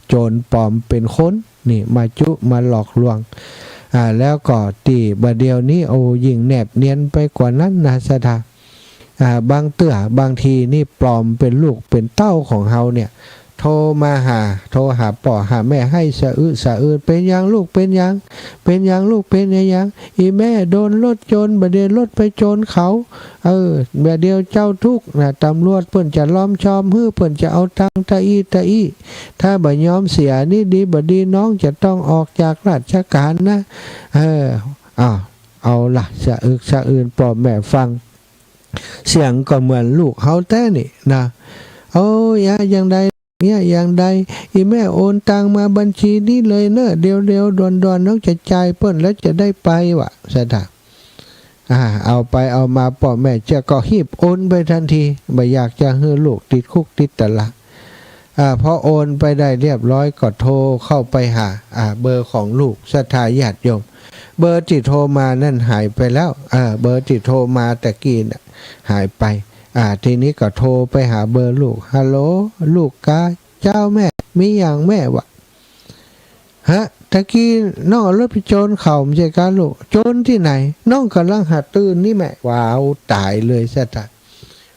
โจรปลอมเป๋นคน นี่ มาจุ มาหลอกลวง อ่า แล้วก็ตี้บ่าเดี่ยวนี้ โอ้ ยิ่งแนบเนียนไปกว่านั้นนะ ศรัทธา อ่า บางเตื้อ บางทีนี่ปลอมเป๋นลูกเป๋นเต้าของเฮาเนี่ย โทรมาหา โทรหาป้อหาแม่ ไห้สะอื้นสะอื้น เป๋นหยังลูก เป๋นหยัง เป๋นหยังลูก เป๋นอะหยัง อี่แม่โดนรถโจร บ่าเดี่ยวรถไปโจรเขา เออ บ่าเดี่ยวเจ้าตุ๊กข์นะ ตำรวจเปิ้นจะล้อมชอมหื้อ เปิ้นจะเอาตังค์ตะอี้ตะอี้ ถ้าบ่ยอมเสียนี่ดีบ่ดี น้องจะต้องออกจากราชก๋านนะ เออ อ้าว เอาละ สะอึกสะอื้น ป้อแม่ฟัง เสียงก็เหมือนลูกเฮาแต๊นี่นะ โอ้ย อะหยังใด เนี่ย อย่างใด อี่แม่โอนตังค์มาบัญชีนี้เลยเน่อ เดี๋ยวๆ ด่วนๆ น้องจะจ่ายเปิ้นแล้วจะได้ไปวะ ศรัทธา อ่า เอาไปเอามา ป้อแม่เจ๊ยะก็ฮีบโอนไปตันที บ่อยากจะหื้อลูกติดคุกติดตะละ อ่า พอโอนไปได้เรียบร้อยก็โทรเข้าไปหา อ่า เบอร์ของลูก ศรัทธาญาติโยม เบอร์ตี้โทรมานั้นหายไปแล้ว อ่า เบอร์ตี้โทรมาตะกี้น่ะหายไป อ่า ทีนี้ก็โทรไปหาเบอร์ลูก ฮัลโหล ลูกกา เจ้าแม่ มีหยังแม่วะ ฮะ ตะกี้น้องเอารถไปโจรเขา บ่ใจ้กาลูก โจรตี้ไหน น้องก่ำลังหาตื่นนี่แม่ ว้าว ต๋ายเลย ศรัทธา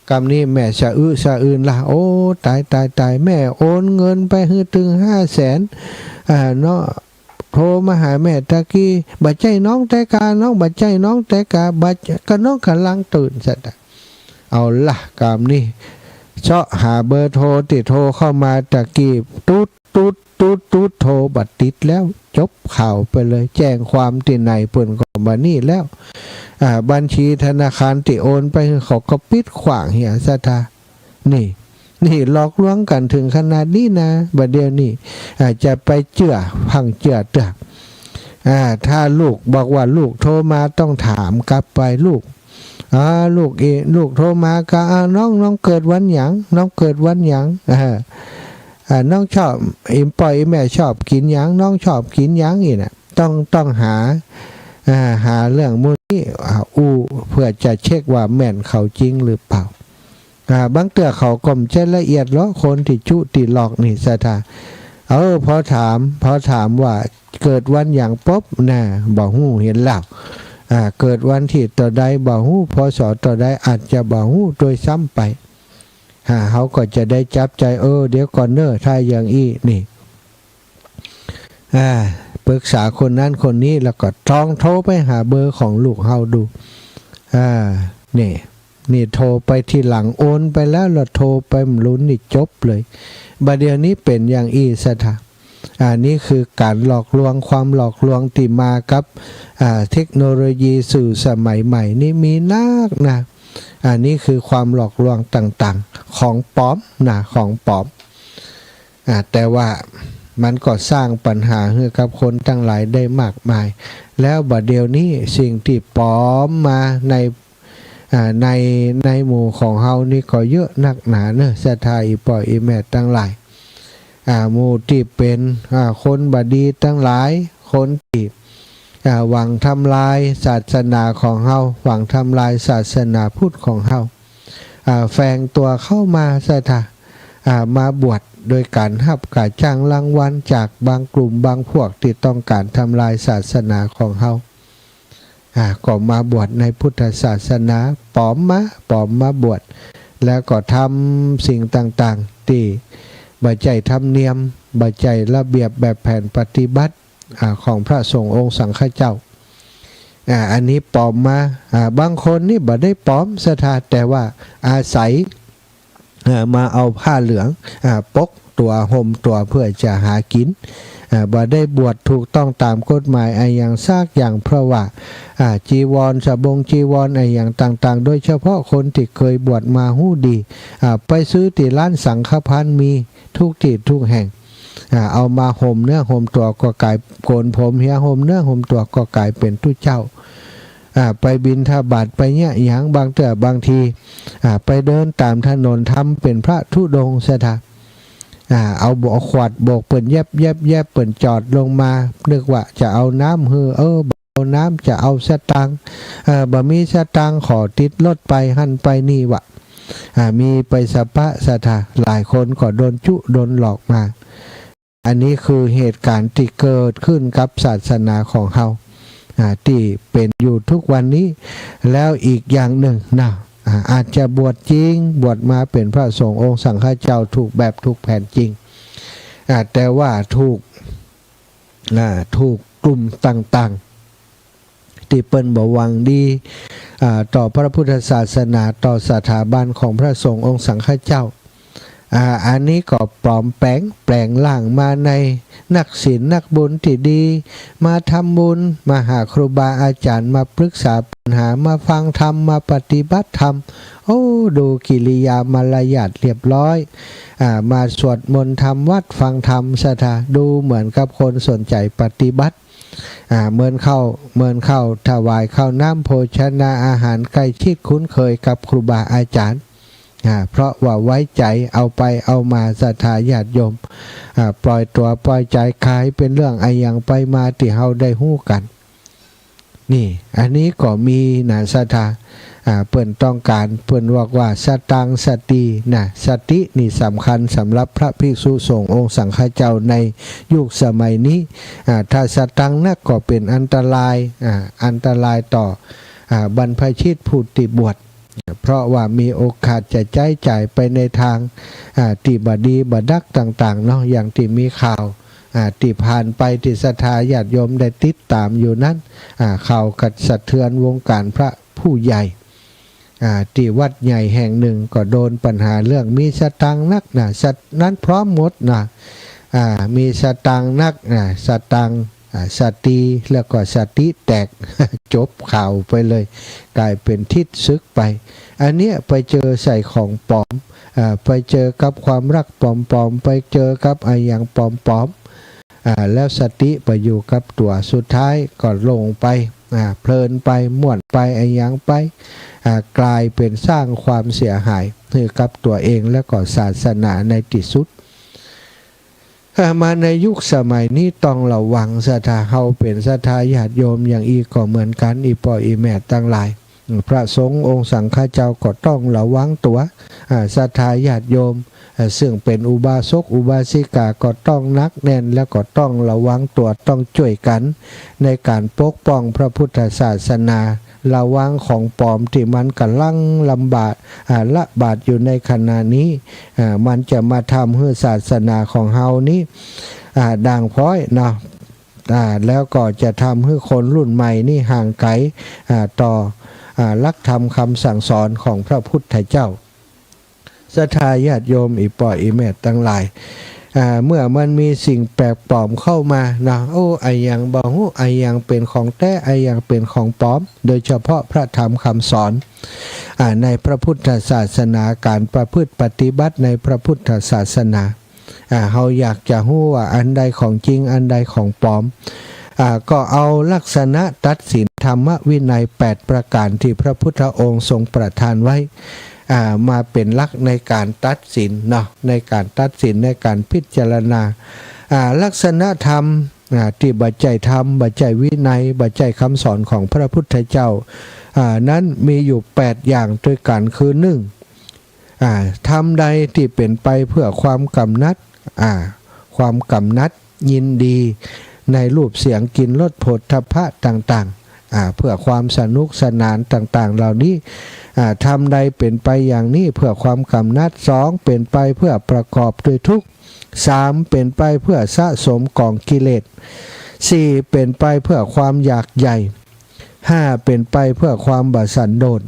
กำนี้แม่สะอื้นสะอื้นละ โอ้ ต๋าย ต๋าย ต๋าย แม่โอนเงินไปหื้อตึงห้าแสน อ่า เนาะ โทรมาหาแม่ตะกี้ บ่ใจ้น้องแต๊กา น้อง บ่ใจ้น้องแต๊กา บ่ใจ้ ก็น้องก่ำลังตื่น ศรัทธา เอาละ กำนี้ เซาะหาเบอร์โทรตี้โทรเข้ามาตะกี้ ตุ๊ด ตุ๊ด ตุ๊ดตุ๊ด โทรบ่ติดแล้ว จบข่าวไปเลย แจ้งความตี้ไหนเปิ้นก็บ่นี่แล้ว อ่า บัญชีธนาคารตี้โอนไปหื้อเขาก็ปิดขว้างเหีย ศรัทธา นี่ นี่หลอกลวงกั๋นเถิงขนาดนี้นะ บ่าเดี่ยวนี้ อ่า จะไปเจื้อ พั่งเจื้อเตื้อ อ่า ถ้าลูกบอกว่าลูกโทรมาต้องถามกลับไป ลูก อ่า ลูกเอ ลูกโทรมาก็ อ่า น้อง น้องเกิดวันหยัง น้องเกิดวันหยัง อ่า อ่า น้องชอบ อีป้ออีแม่ชอบกิ๋นหยัง น้องชอบกิ๋นหยัง อี้น่ะ ต้อง ต้องหา อ่า หาเรื่องหมู่นี้ อ่า อู้ เพื่อจะเช็คว่าแม่นเขาจริงหรือเปล่า อ่า บางเตื้อเขาก็บ่ใจ้ละเอียดหรอก คนตี้จุตี้หลอกนี่ ศรัทธา เออ พอถาม พอถามว่าเกิดวันหยังปุ๊บ น่ะ บ่ฮู้เหียแล้ว อ่า เกิดวันตี้เต้าใดบ่ฮู้ พ.ศ. เต้าใด อาจจะบ่ฮู้ด้วยซ้ำไป อ่า เฮาก็จะได้จับใจ๋ เออ เดี๋ยวก่อนเน่อ ถ้าอย่างอี้ นี่ อ่า ปรึกษาคนนั้นคนนี้ แล้วก็ลองโทรไปหาเบอร์ของลูกเฮาดู อ่า นี่ นี่โทรไปทีหลัง โอนไปแล้ว แล้วโทรไปบ่ฮู้นี่จบเลย บ่าเดี่ยวนี้เป๋นอย่างอี้ ศรัทธา อ่า นี่คือก๋านหลอกลวง ความหลอกลวงตี้มากับ อ่า เทคโนโลยีสื่อสมัยใหม่นี่มีนักนะ อ่า นี่คือความหลอกลวงต่างๆ ของปลอมนะ ของปลอม อ่า แต่ว่ามันก็สร้างปัญหาหื้อกับคนตังหลายได้มากมาย แล้วบ่าเดี่ยวนี้สิ่งตี้ปลอมมาใน อ่า ใน ในหมู่ของเฮานี่ก็เยอะนักหนาเน่อ ศรัทธา อีป้ออีแม่ตังหลาย อ่า หมู่ตี้เป๋น อ่า คนบ่ดีตังหลาย คนตี้ อ่า หวังทำลายศาสนาของเฮา หวังทำลายศาสนาพุทธของเฮา อ่า แฝงตั๋วเข้ามา ศรัทธา อ่า มาบวชโดยก๋านฮับก๋าจ้างรางวัลจากบางกลุ่มบางพวกตี้ต้องก๋านทำลายศาสนาของเฮา อ่า ก็มาบวชในพุทธศาสนา ปลอมมา ปลอมมาบวช แล้วก็ทำสิ่งต่างๆ ตี้บ่ใจ้ธรรมเนียม บ่ใจ้ระเบียบแบบแผนปฏิบัติ อ่า ของพระสงฆ์องค์สังฆเจ้า อ่า อันนี้ปลอมมา อ่า บางคนนี่บ่ได้ปลอม ศรัทธา แต่ว่าอาศัย อ่า มาเอาผ้าเหลือง อ่า ปกตั๋วห่มตั๋วเพื่อจะหากิ๋น อ่า บ่ได้บวชถูกต้องต๋ามกฎหมายอะหยังสักอย่าง เพราะว่า อ่า จีวร สบงจีวรอะหยังต่างๆ โดยเฉพาะคนตี้เกยบวชมาฮู้ดี อ่า ไปซื้อตี้ร้านสังฆภัณฑ์มีทุกตี้ทุกแห่ง อ่า เอามาห่มเนื้อห่มตั๋วก็ก๋าย โกนผมเหีย ห่มเนื้อห่มตั๋วก็ก๋ายเป๋นตุ๊เจ้า อ่า ไปบิณฑบาตไปเยียะหยัง บางเตื้อบางที อ่า ไปเดินต๋ามถนนธรรมเป๋นพระธุดงค์ ศรัทธา อ่า เอาบ่า ขวดโบกเปิ้นแยบๆๆ เปิ้นจอดลงมา นึกว่าจะเอาน้ำหื้อ เออ บ่เอาน้ำ จะเอาสตางค์ เออ บ่มีสตางค์ ขอติดรถไปหั้นไปนี่วะ อ่า มีไปสะปะ ศรัทธา หลายคนก็โดนจุโดนหลอกมา อันนี้คือเหตุก๋ารณ์ตี้เกิดขึ้นกับศาสนาของเฮา อ่า ตี้เป๋นอยู่ทุกวันนี้ แล้วอีกอย่างนึ่งนะ อ่า อาจจะบวชจริง บวชมาเป๋นพระสงฆ์องค์สังฆเจ้าถูกแบบถูกแผนจริง อ่า แต่ว่าถูก อ่า ถูกกลุ่มต่างๆ ตี้เปิ้นบ่หวังดี อ่า ต่อพระพุทธศาสนา ต่อสถาบันของพระสงฆ์องค์สังฆเจ้า อ่า อันนี้ก็ปลอมแป๋ง แป๋งร่างมาในนักศีลนักบุญตี้ดี มาทำบุญ มาหาครูบาอาจ๋ารย์ มาปรึกษาปัญหา มาฟังธรรม มาปฏิบัติธรรม โอ้ ดูกิริยามารยาทเรียบร้อย อ่า มาสวดมนต์ทำวัตรฟังธรรม ศรัทธา ดูเหมือนกับคนสนใจ๋ปฏิบัติ อ่า เหมือนเข้า เหมือนเข้าถวายข้าวน้ำโภชนาอาหาร ใกล้ชิดคุ้นเคยกับครูบาอาจ๋ารย์ อ่า เพราะว่าไว้ใจ๋ เอาไปเอามา ศรัทธาญาติโยม อ่า ปล่อยตั๋วปล่อยใจ๋ ก๋ายเป๋นเรื่องอะหยังไปมาตี้เฮาได้ฮู้กั๋น นี่ อันนี้ก็มีนะ ศรัทธา อ่า เปิ้นต้องก๋าน เปิ้นบอกว่า สตัง สติ นะ สตินี่สำคัญสำหรับพระภิกษุสงฆ์องค์สังฆเจ้าในยุคสมัยนี้ อ่า ถ้าสตังนักก็เป๋นอันตราย อ่า อันตรายต่อ อ่า บรรพชิตผู้ตี้บวช เพราะว่ามีโอกาสจะใจ๊จ่ายไปในตาง อ่า ตี้บ่ดีบ่ดักต่างๆ เนาะ อย่างตี้มีข่าว อ่า ตี้ผ่านไปตี้ศรัทธาญาติโยมได้ติดต๋ามอยู่นั้น อ่า ข่าวกระเทือนวงก๋ารพระผู้ใหญ่ อ่า ตี้วัดใหญ่แห่งนึ่งก็โดนปัญหาเรื่องมีสตางค์นักนะ สะ นั้นพร้อมหมดนะ อ่า มีสตางค์นัก อ่า สตางค์ อ่า สติ แล้วก็สติแตก จบข่าวไปเลย ก๋ายเป๋นทิศสึกไป อันเนี้ยไปเจอใส่ของปลอม อ่า ไปเจอกับความฮักปลอมๆ ไปเจอกับอะหยังปลอมๆ อ่า แล้วสติไปอยู่กับตั๋ว สุดท้ายก็หลงไป อ่า เพลินไป ม่วนไป อะหยังไป อ่า ก๋ายเป๋นสร้างความเสียหายหื้อกับตั๋วเอง แล้วก็ศาสนาในตี้สุด อ่า มาในยุคสมัยนี้ต้องระวัง ศรัทธา เฮาเป๋นศรัทธาญาติโยมอย่างอี้ก็เหมือนกั๋น อี่ป้ออี่แม่ตังหลาย พระสงฆ์องค์สังฆะเจ้าก็ต้องระวังตั๋ว อ่า ศรัทธาญาติโยม อ่า ซึ่งเป๋นอุบาสกอุบาสิกาก็ต้องหนักแน่น แล้วก็ต้องระวังตั๋ว ต้องจ้วยกั๋นในก๋านปกป้องพระพุทธศาสนา ระวังของปลอมตี้มันก๋ำลังลำบาก อ่า ระบาดอยู่ในขณะนี้ อ่า มันจะมาทำหื้อศาสนาของเฮานี้ อ่า ด่างพร้อยเนาะ อ่า แล้วก็จะทำหื้อคนรุ่นใหม่นี้ห่างไก๋ อ่า ต่อ อ่า หลักธรรมคำสั่งสอนของพระพุทธเจ้า ศรัทธาญาติโยม อี่ป้ออี่แม่ตังหลาย อ่า เมื่อมันมีสิ่งแปลกปลอมเข้ามาเนาะ โอ้ อะหยังบ่ฮู้ อะหยังเป๋นของแต๊ อะหยังเป๋นของปลอม โดยเฉพาะพระธรรมคำสอน อ่า ในพระพุทธศาสนา ก๋านประพฤติปฏิบัติในพระพุทธศาสนา อ่า เฮาอยากจะฮู้ว่าอันใดของจริง อันใดของปลอม อ่า ก็เอาลักษณะตัดสินธรรมวินัยแปดประก๋านตี้พระพุทธองค์ทรงประทานไว้ อ่า มาเป๋นหลักในก๋านตัดสินเนาะ ในก๋านตัดสิน ในก๋านพิจารณา อ่า ลักษณะธรรม อ่า ตี้บ่ใจ้ธรรม บ่ใจ้วินัย บ่ใจ้คำสอนของพระพุทธเจ้า อ่า นั้นมีอยู่แปดอย่างตวยกั๋น คือ นึ่ง อ่า ธรรมใดตี้เป๋นไปเพื่อความกำหนัด อ่า ความกำหนัดยินดีในรูปเสียงกลิ่นรสโผฏฐัพพะต่างๆ อ่า เพื่อความสนุกสนานต่างๆ เหล่านี้ อ่า ธรรมใดเป๋นไปอย่างนี้เพื่อความกำหนัด สอง เป๋นไปเพื่อประกอบด้วยทุกข์ สาม เป๋นไปเพื่อสะสมกองกิเลส สี่ เป๋นไปเพื่อความอยากใหญ่ ห้า เป๋นไปเพื่อความบ่สันโดษ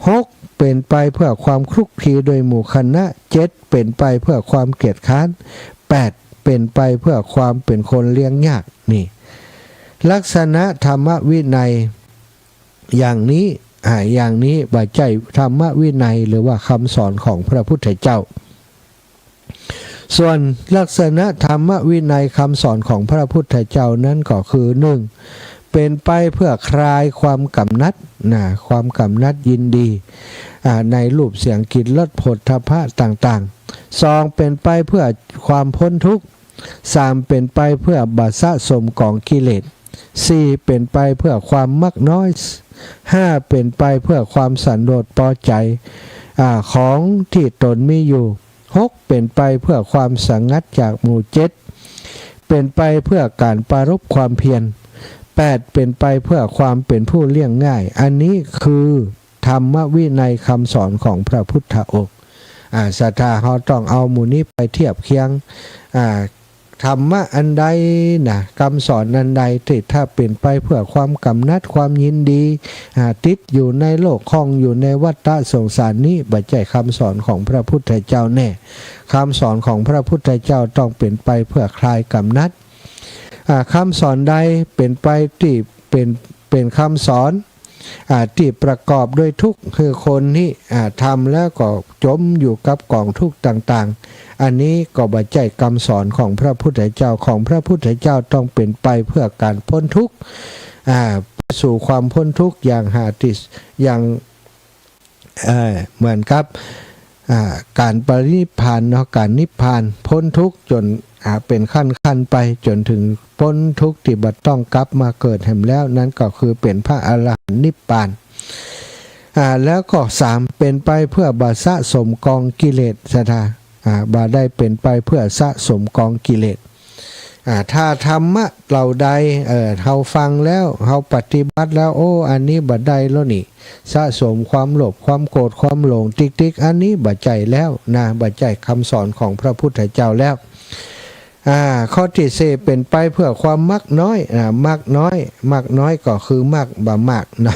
หก เป๋นไปเพื่อความคลุกคลีโดยหมู่คณะ เจ็ด เป๋นไปเพื่อความเกียจคร้าน แปด เป๋นไปเพื่อความเป๋นคนเลี้ยงยาก นี่ ลักษณะธรรมวินัยอย่างนี้ อ่า อย่างนี้บ่ใจ้ธรรมวินัยหรือว่าคำสอนของพระพุทธเจ้า ส่วนลักษณะธรรมวินัยคำสอนของพระพุทธเจ้านั้นก็คือ นึ่ง เป๋นไปเพื่อคลายความกำหนัด นะ ความกำหนัดยินดี อ่า ในรูปเสียงกลิ่นรสโผฏฐัพพะต่างๆ สอง เป๋นไปเพื่อความพ้นทุกข์ สาม เป๋นไปเพื่อบ่สะสมกองกิเลส สี่ เป๋นไปเพื่อความมักน้อย ห้า เป๋นไปเพื่อความสันโดษปอใจ๋ อ่า ของตี้ตนมีอยู่ หก เป๋นไปเพื่อความสงัดจากหมู่ เจ็ด เป๋นไปเพื่อก๋านปรารภความเพียร แปด เป๋นไปเพื่อความเป๋นผู้เลี้ยงง่าย อันนี้คือธรรมวินัยคำสอนของพระพุทธองค์ อ่า ศรัทธาเฮาต้องเอาหมู่นี้ไปเทียบเคียง อ่า ธรรมะอันใดนะ คำสอนอันใดตี้ถ้าเป๋นไปเพื่อความกำหนัดความยินดี อ่า ติดอยู่ในโลก ข้องอยู่ในวัฏฏะสงสารนี้ บ่ใจ้คำสอนของพระพุทธเจ้าแน่ คำสอนของพระพุทธเจ้าต้องเป๋นไปเพื่อคลายกำหนัด อ่า คำสอนใดเป๋นไปตี้เป๋น เป๋นคำสอน อ่า ตี้ประกอบด้วยทุกข์ คือคนนี้ อ่า ทำแล้วก็จ๋มอยู่กับก๋องทุกข์ต่างๆ อันนี้ก็บ่ใจ้คำสอนของพระพุทธเจ้า ของพระพุทธเจ้าต้องเป๋นไปเพื่อก๋านพ้นทุกข์ อ่า สู่ความพ้นทุกข์อย่างหาตี้ อย่าง เอ่อ เหมือนกับ อ่า ก๋านปรินิพพานเนาะ ก๋านนิพพาน พ้นทุกข์จ๋น อ่า เป๋นขั้นๆ ไปจ๋นเถิงป๊นทุกข์ตี้บ่ต้องกลับมาเกิดแหมแล้ว นั้นก็คือเป๋นพระอรหันต์นิพพาน อ่า แล้วก็สาม เป๋นไปเพื่อบ่สะสมกองกิเลส ศรัทธา อ่า บ่ได้เป๋นไปเพื่อสะสมกองกิเลส อ่า ถ้าธรรมะเหล่าใด เอ่อ เฮาฟังแล้ว เฮาปฏิบัติแล้ว โอ้ อันนี้บ่ได้แล้วนี่ สะสมความโลภ ความโกรธ ความหลงติ๊กๆ อันนี้บ่ใจ้แล้วนะ บ่ใจ้คำสอนของพระพุทธเจ้าแล้ว อ่า ข้อตี้สี่ เป๋นไปเพื่อความมักน้อย อ่า มักน้อย มักน้อยก็คือมักบ่มากนะ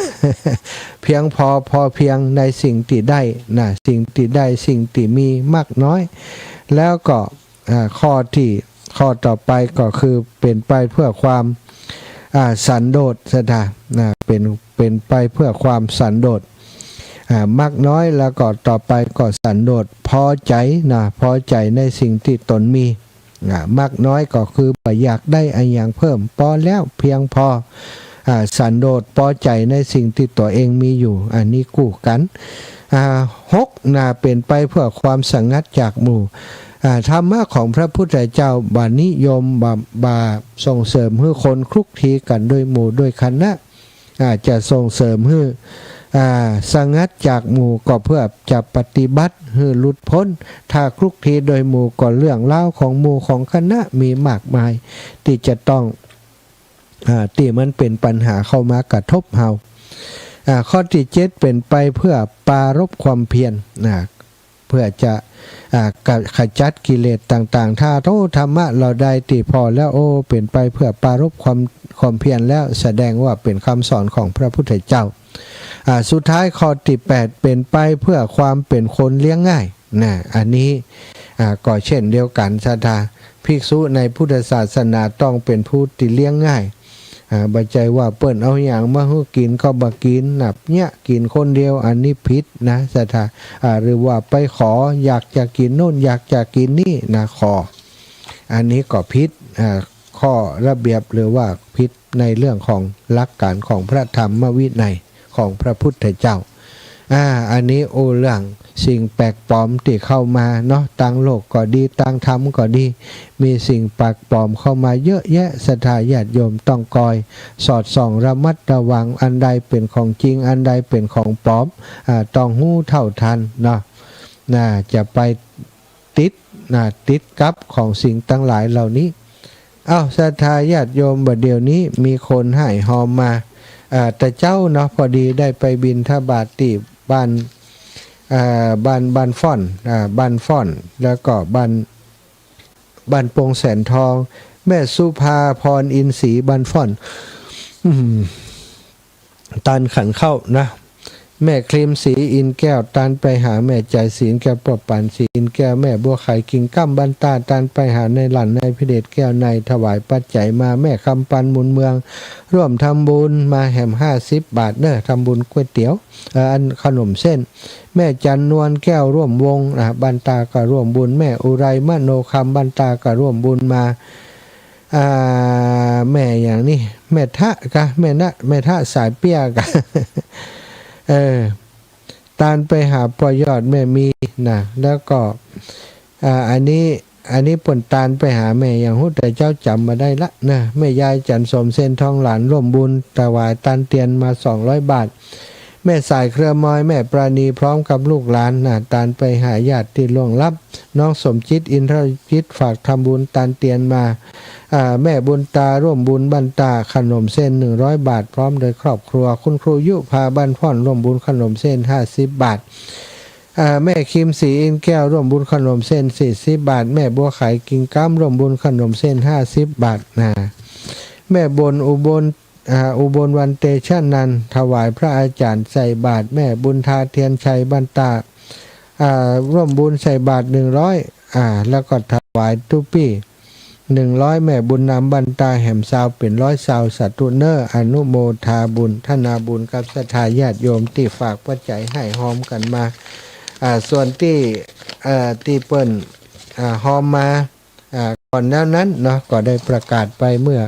เพียงพอ พอเพียงในสิ่งตี้ได้นะ สิ่งตี้ได้ สิ่งตี้มี มักน้อย แล้วก็ อ่า ข้อตี้ ข้อต่อไปก็คือเป๋นไปเพื่อความ อ่า สันโดษ ศรัทธา นะ เป๋น เป๋นไปเพื่อความสันโดษ อ่า มักน้อย แล้วก็ต่อไปก็สันโดษ พอใจ๋นะ พอใจ๋ในสิ่งตี้ตนมี อ่า มักน้อยก็คือบ่อยากได้อะหยังเพิ่ม ปอแล้ว เพียงปอ อ่า สันโดษ ปอใจ๋ในสิ่งตี้ตั๋วเองมีอยู่ อันนี้กู้กั๋น อ่า หกนะ เป๋นไปเพื่อความสงัดจากหมู่ อ่า ธรรมะของพระพุทธเจ้าบ่นิยม บ่ บ่ส่งเสริมหื้อคนคลุกคลีกั๋นโดยหมู่โดยคณะ อ่า จะส่งเสริมหื้อ อ่า สงัดจากหมู่ก็เพื่อจะปฏิบัติหื้อหลุดป๊น ถ้าคลุกคลีโดยหมู่ก็เรื่องราวของหมู่ของคณะมีมากมาย ตี้จะต้อง อ่า ตี้มันเป๋นปัญหาเข้ามากระทบเฮา อ่า ข้อตี้เจ็ดเป๋นไปเพื่อปรารภความเพียร อ่า เพื่อจะ อ่า กะ ขจัดกิเลสต่างๆ ถ้า โอ้ ธรรมะเหล่าใดตี้ผ่อแล้ว โอ้ เป๋นไปเพื่อปรารภความ ความเพียรแล้ว แสดงว่าเป๋นกำสอนของพระพุทธเจ้า อ่า สุดท้ายข้อตี้แปดเป๋นไปเพื่อความเป๋นคนเลี้ยงง่าย นะ อันนี้ อ่า ก็เช่นเดียวกั๋น ศรัทธา ภิกษุในพุทธศาสนาต้องเป๋นผู้ตี้เลี้ยงง่าย อ่า บ่ใจ้ว่าเปิ้นเอาหยังมาหื้อกิ๋นก็บ่กิ๋น นับเยียะกิ๋นคนเดียว อันนี้ผิดนะ ศรัทธา อ่า หรือว่าไปขอ อยากจะกิ๋นโน่น อยากจะกิ๋นนี่นะ ขอ อันนี้ก็ผิด อ่า ข้อระเบียบ หรือว่าผิดในเรื่องของหลักก๋านของพระธรรมวินัยของพระพุทธเจ้า อ่า อันนี้อู้เรื่องสิ่งแปลกปลอมตี้เข้ามาเนาะ ตางโลกก็ดี ตางธรรมก็ดี มีสิ่งแปลกปลอมเข้ามาเยอะแยะ ศรัทธาญาติโยมต้องคอยสอดส่องระมัดระวัง อันใดเป๋นของจริง อันใดเป๋นของปลอม อ่า ต้องฮู้เท่าทันเนาะ น่าจะไปติด น่า ติดกับของสิ่งตังหลายเหล่านี้ เอ้า ศรัทธาญาติโยม บ่าเดี่ยวนี้มีคนฮ้ายฮอมมา อ่า แต่เจ๊าเนาะ พอดีได้ไปบิณฑบาตตี้บ้าน อ่า บ้าน บ้านฟ้อน อ่า บ้านฟ้อน แล้วก็บ้าน บ้านโป่งแสนทอง แม่สุภาพรอินทร์ศรี บ้านฟ้อน อืม ตานขันข้าวนะ แม่ครีมศรีอินแก้ว ตานไปหาแม่ใจ๋ศรีอินแก้ว ป้อปานศรีอินแก้ว แม่บัวไขกิ่งก้ำบ้านตา ตานไปหาในหลั่นในพระเดชแก้วใน ถวายปัจจัยมา แม่คำปันมูลเมือง ร่วมทำบุญมาแหมห้าสิบบาทเน้อ ทำบุญก๋วยเตี๋ยว เอ่อ อันขนมเส้น แม่จันนวลแก้วร่วมวงศ์ อ่ะ บ้านตาก็ร่วมบุญ แม่อุไรมโนคำ บ้านตาก็ร่วมบุญมา อ่า แม่หยังนี่ แม่ทะกะ แม่นะ แม่ทะสายเปี้ยกะ เออ ตานไปหาป้อยอดแม่มีนะ แล้วก็ อ่า อันนี้ อันนี้เปิ้นตานไปหาแม่หยังฮู้ แต่เจ๊าจ๋ำบ่ได้ละนะ แม่ยายจันทร์สมเซนทองหลานร่วมบุญถวายตานเตียนมาสองร้อยบาท แม่สายเครือมอย แม่ปราณีพร้อมกับลูกหลานนะ ตานไปหาญาติตี้ล่วงลับ น้องสมจิต อินทรจิต ฝากทำบุญตานเตียนมา อ่า แม่บุญตาร่วมบุญบ้านตา ขนมเส้นหนึ่งร้อยบาท พร้อมโดยครอบครัว คุณครูยุพาบ้านพ่อนร่วมบุญขนมเส้นห้าสิบบาท อ่า แม่คิมศรีอินแก้วร่วมบุญขนมเส้นสี่สิบบาท แม่บัวไขกิ่งก้ำร่วมบุญขนมเส้นห้าสิบบาทนะ แม่บนอุบล อ่า อุบลวรรณเตชะนันท์ถวายพระอาจารย์ใส่บาตร แม่บุญทาเทียนชัยบ้านตา อ่า ร่วมบุญใส่บาตรหนึ่งร้อย อ่า แล้วก็ถวายตุ๊ปี้หนึ่งร้อย แม่บุญนำบ้านตาแหมซาวเป๋นร้อยซาว สาธุเน้อ อนุโมทาบุญ ทนาบุญกับศรัทธาญาติโยมตี้ฝากปัจจัยฮ้ายฮอมกั๋นมา อ่า ส่วนตี้ เอ่อ ตี้เปิ้น อ่า ฮอมมา อ่า ก่อนหน้านั้นเนาะ ก็ได้ประกาศไปเมื่อ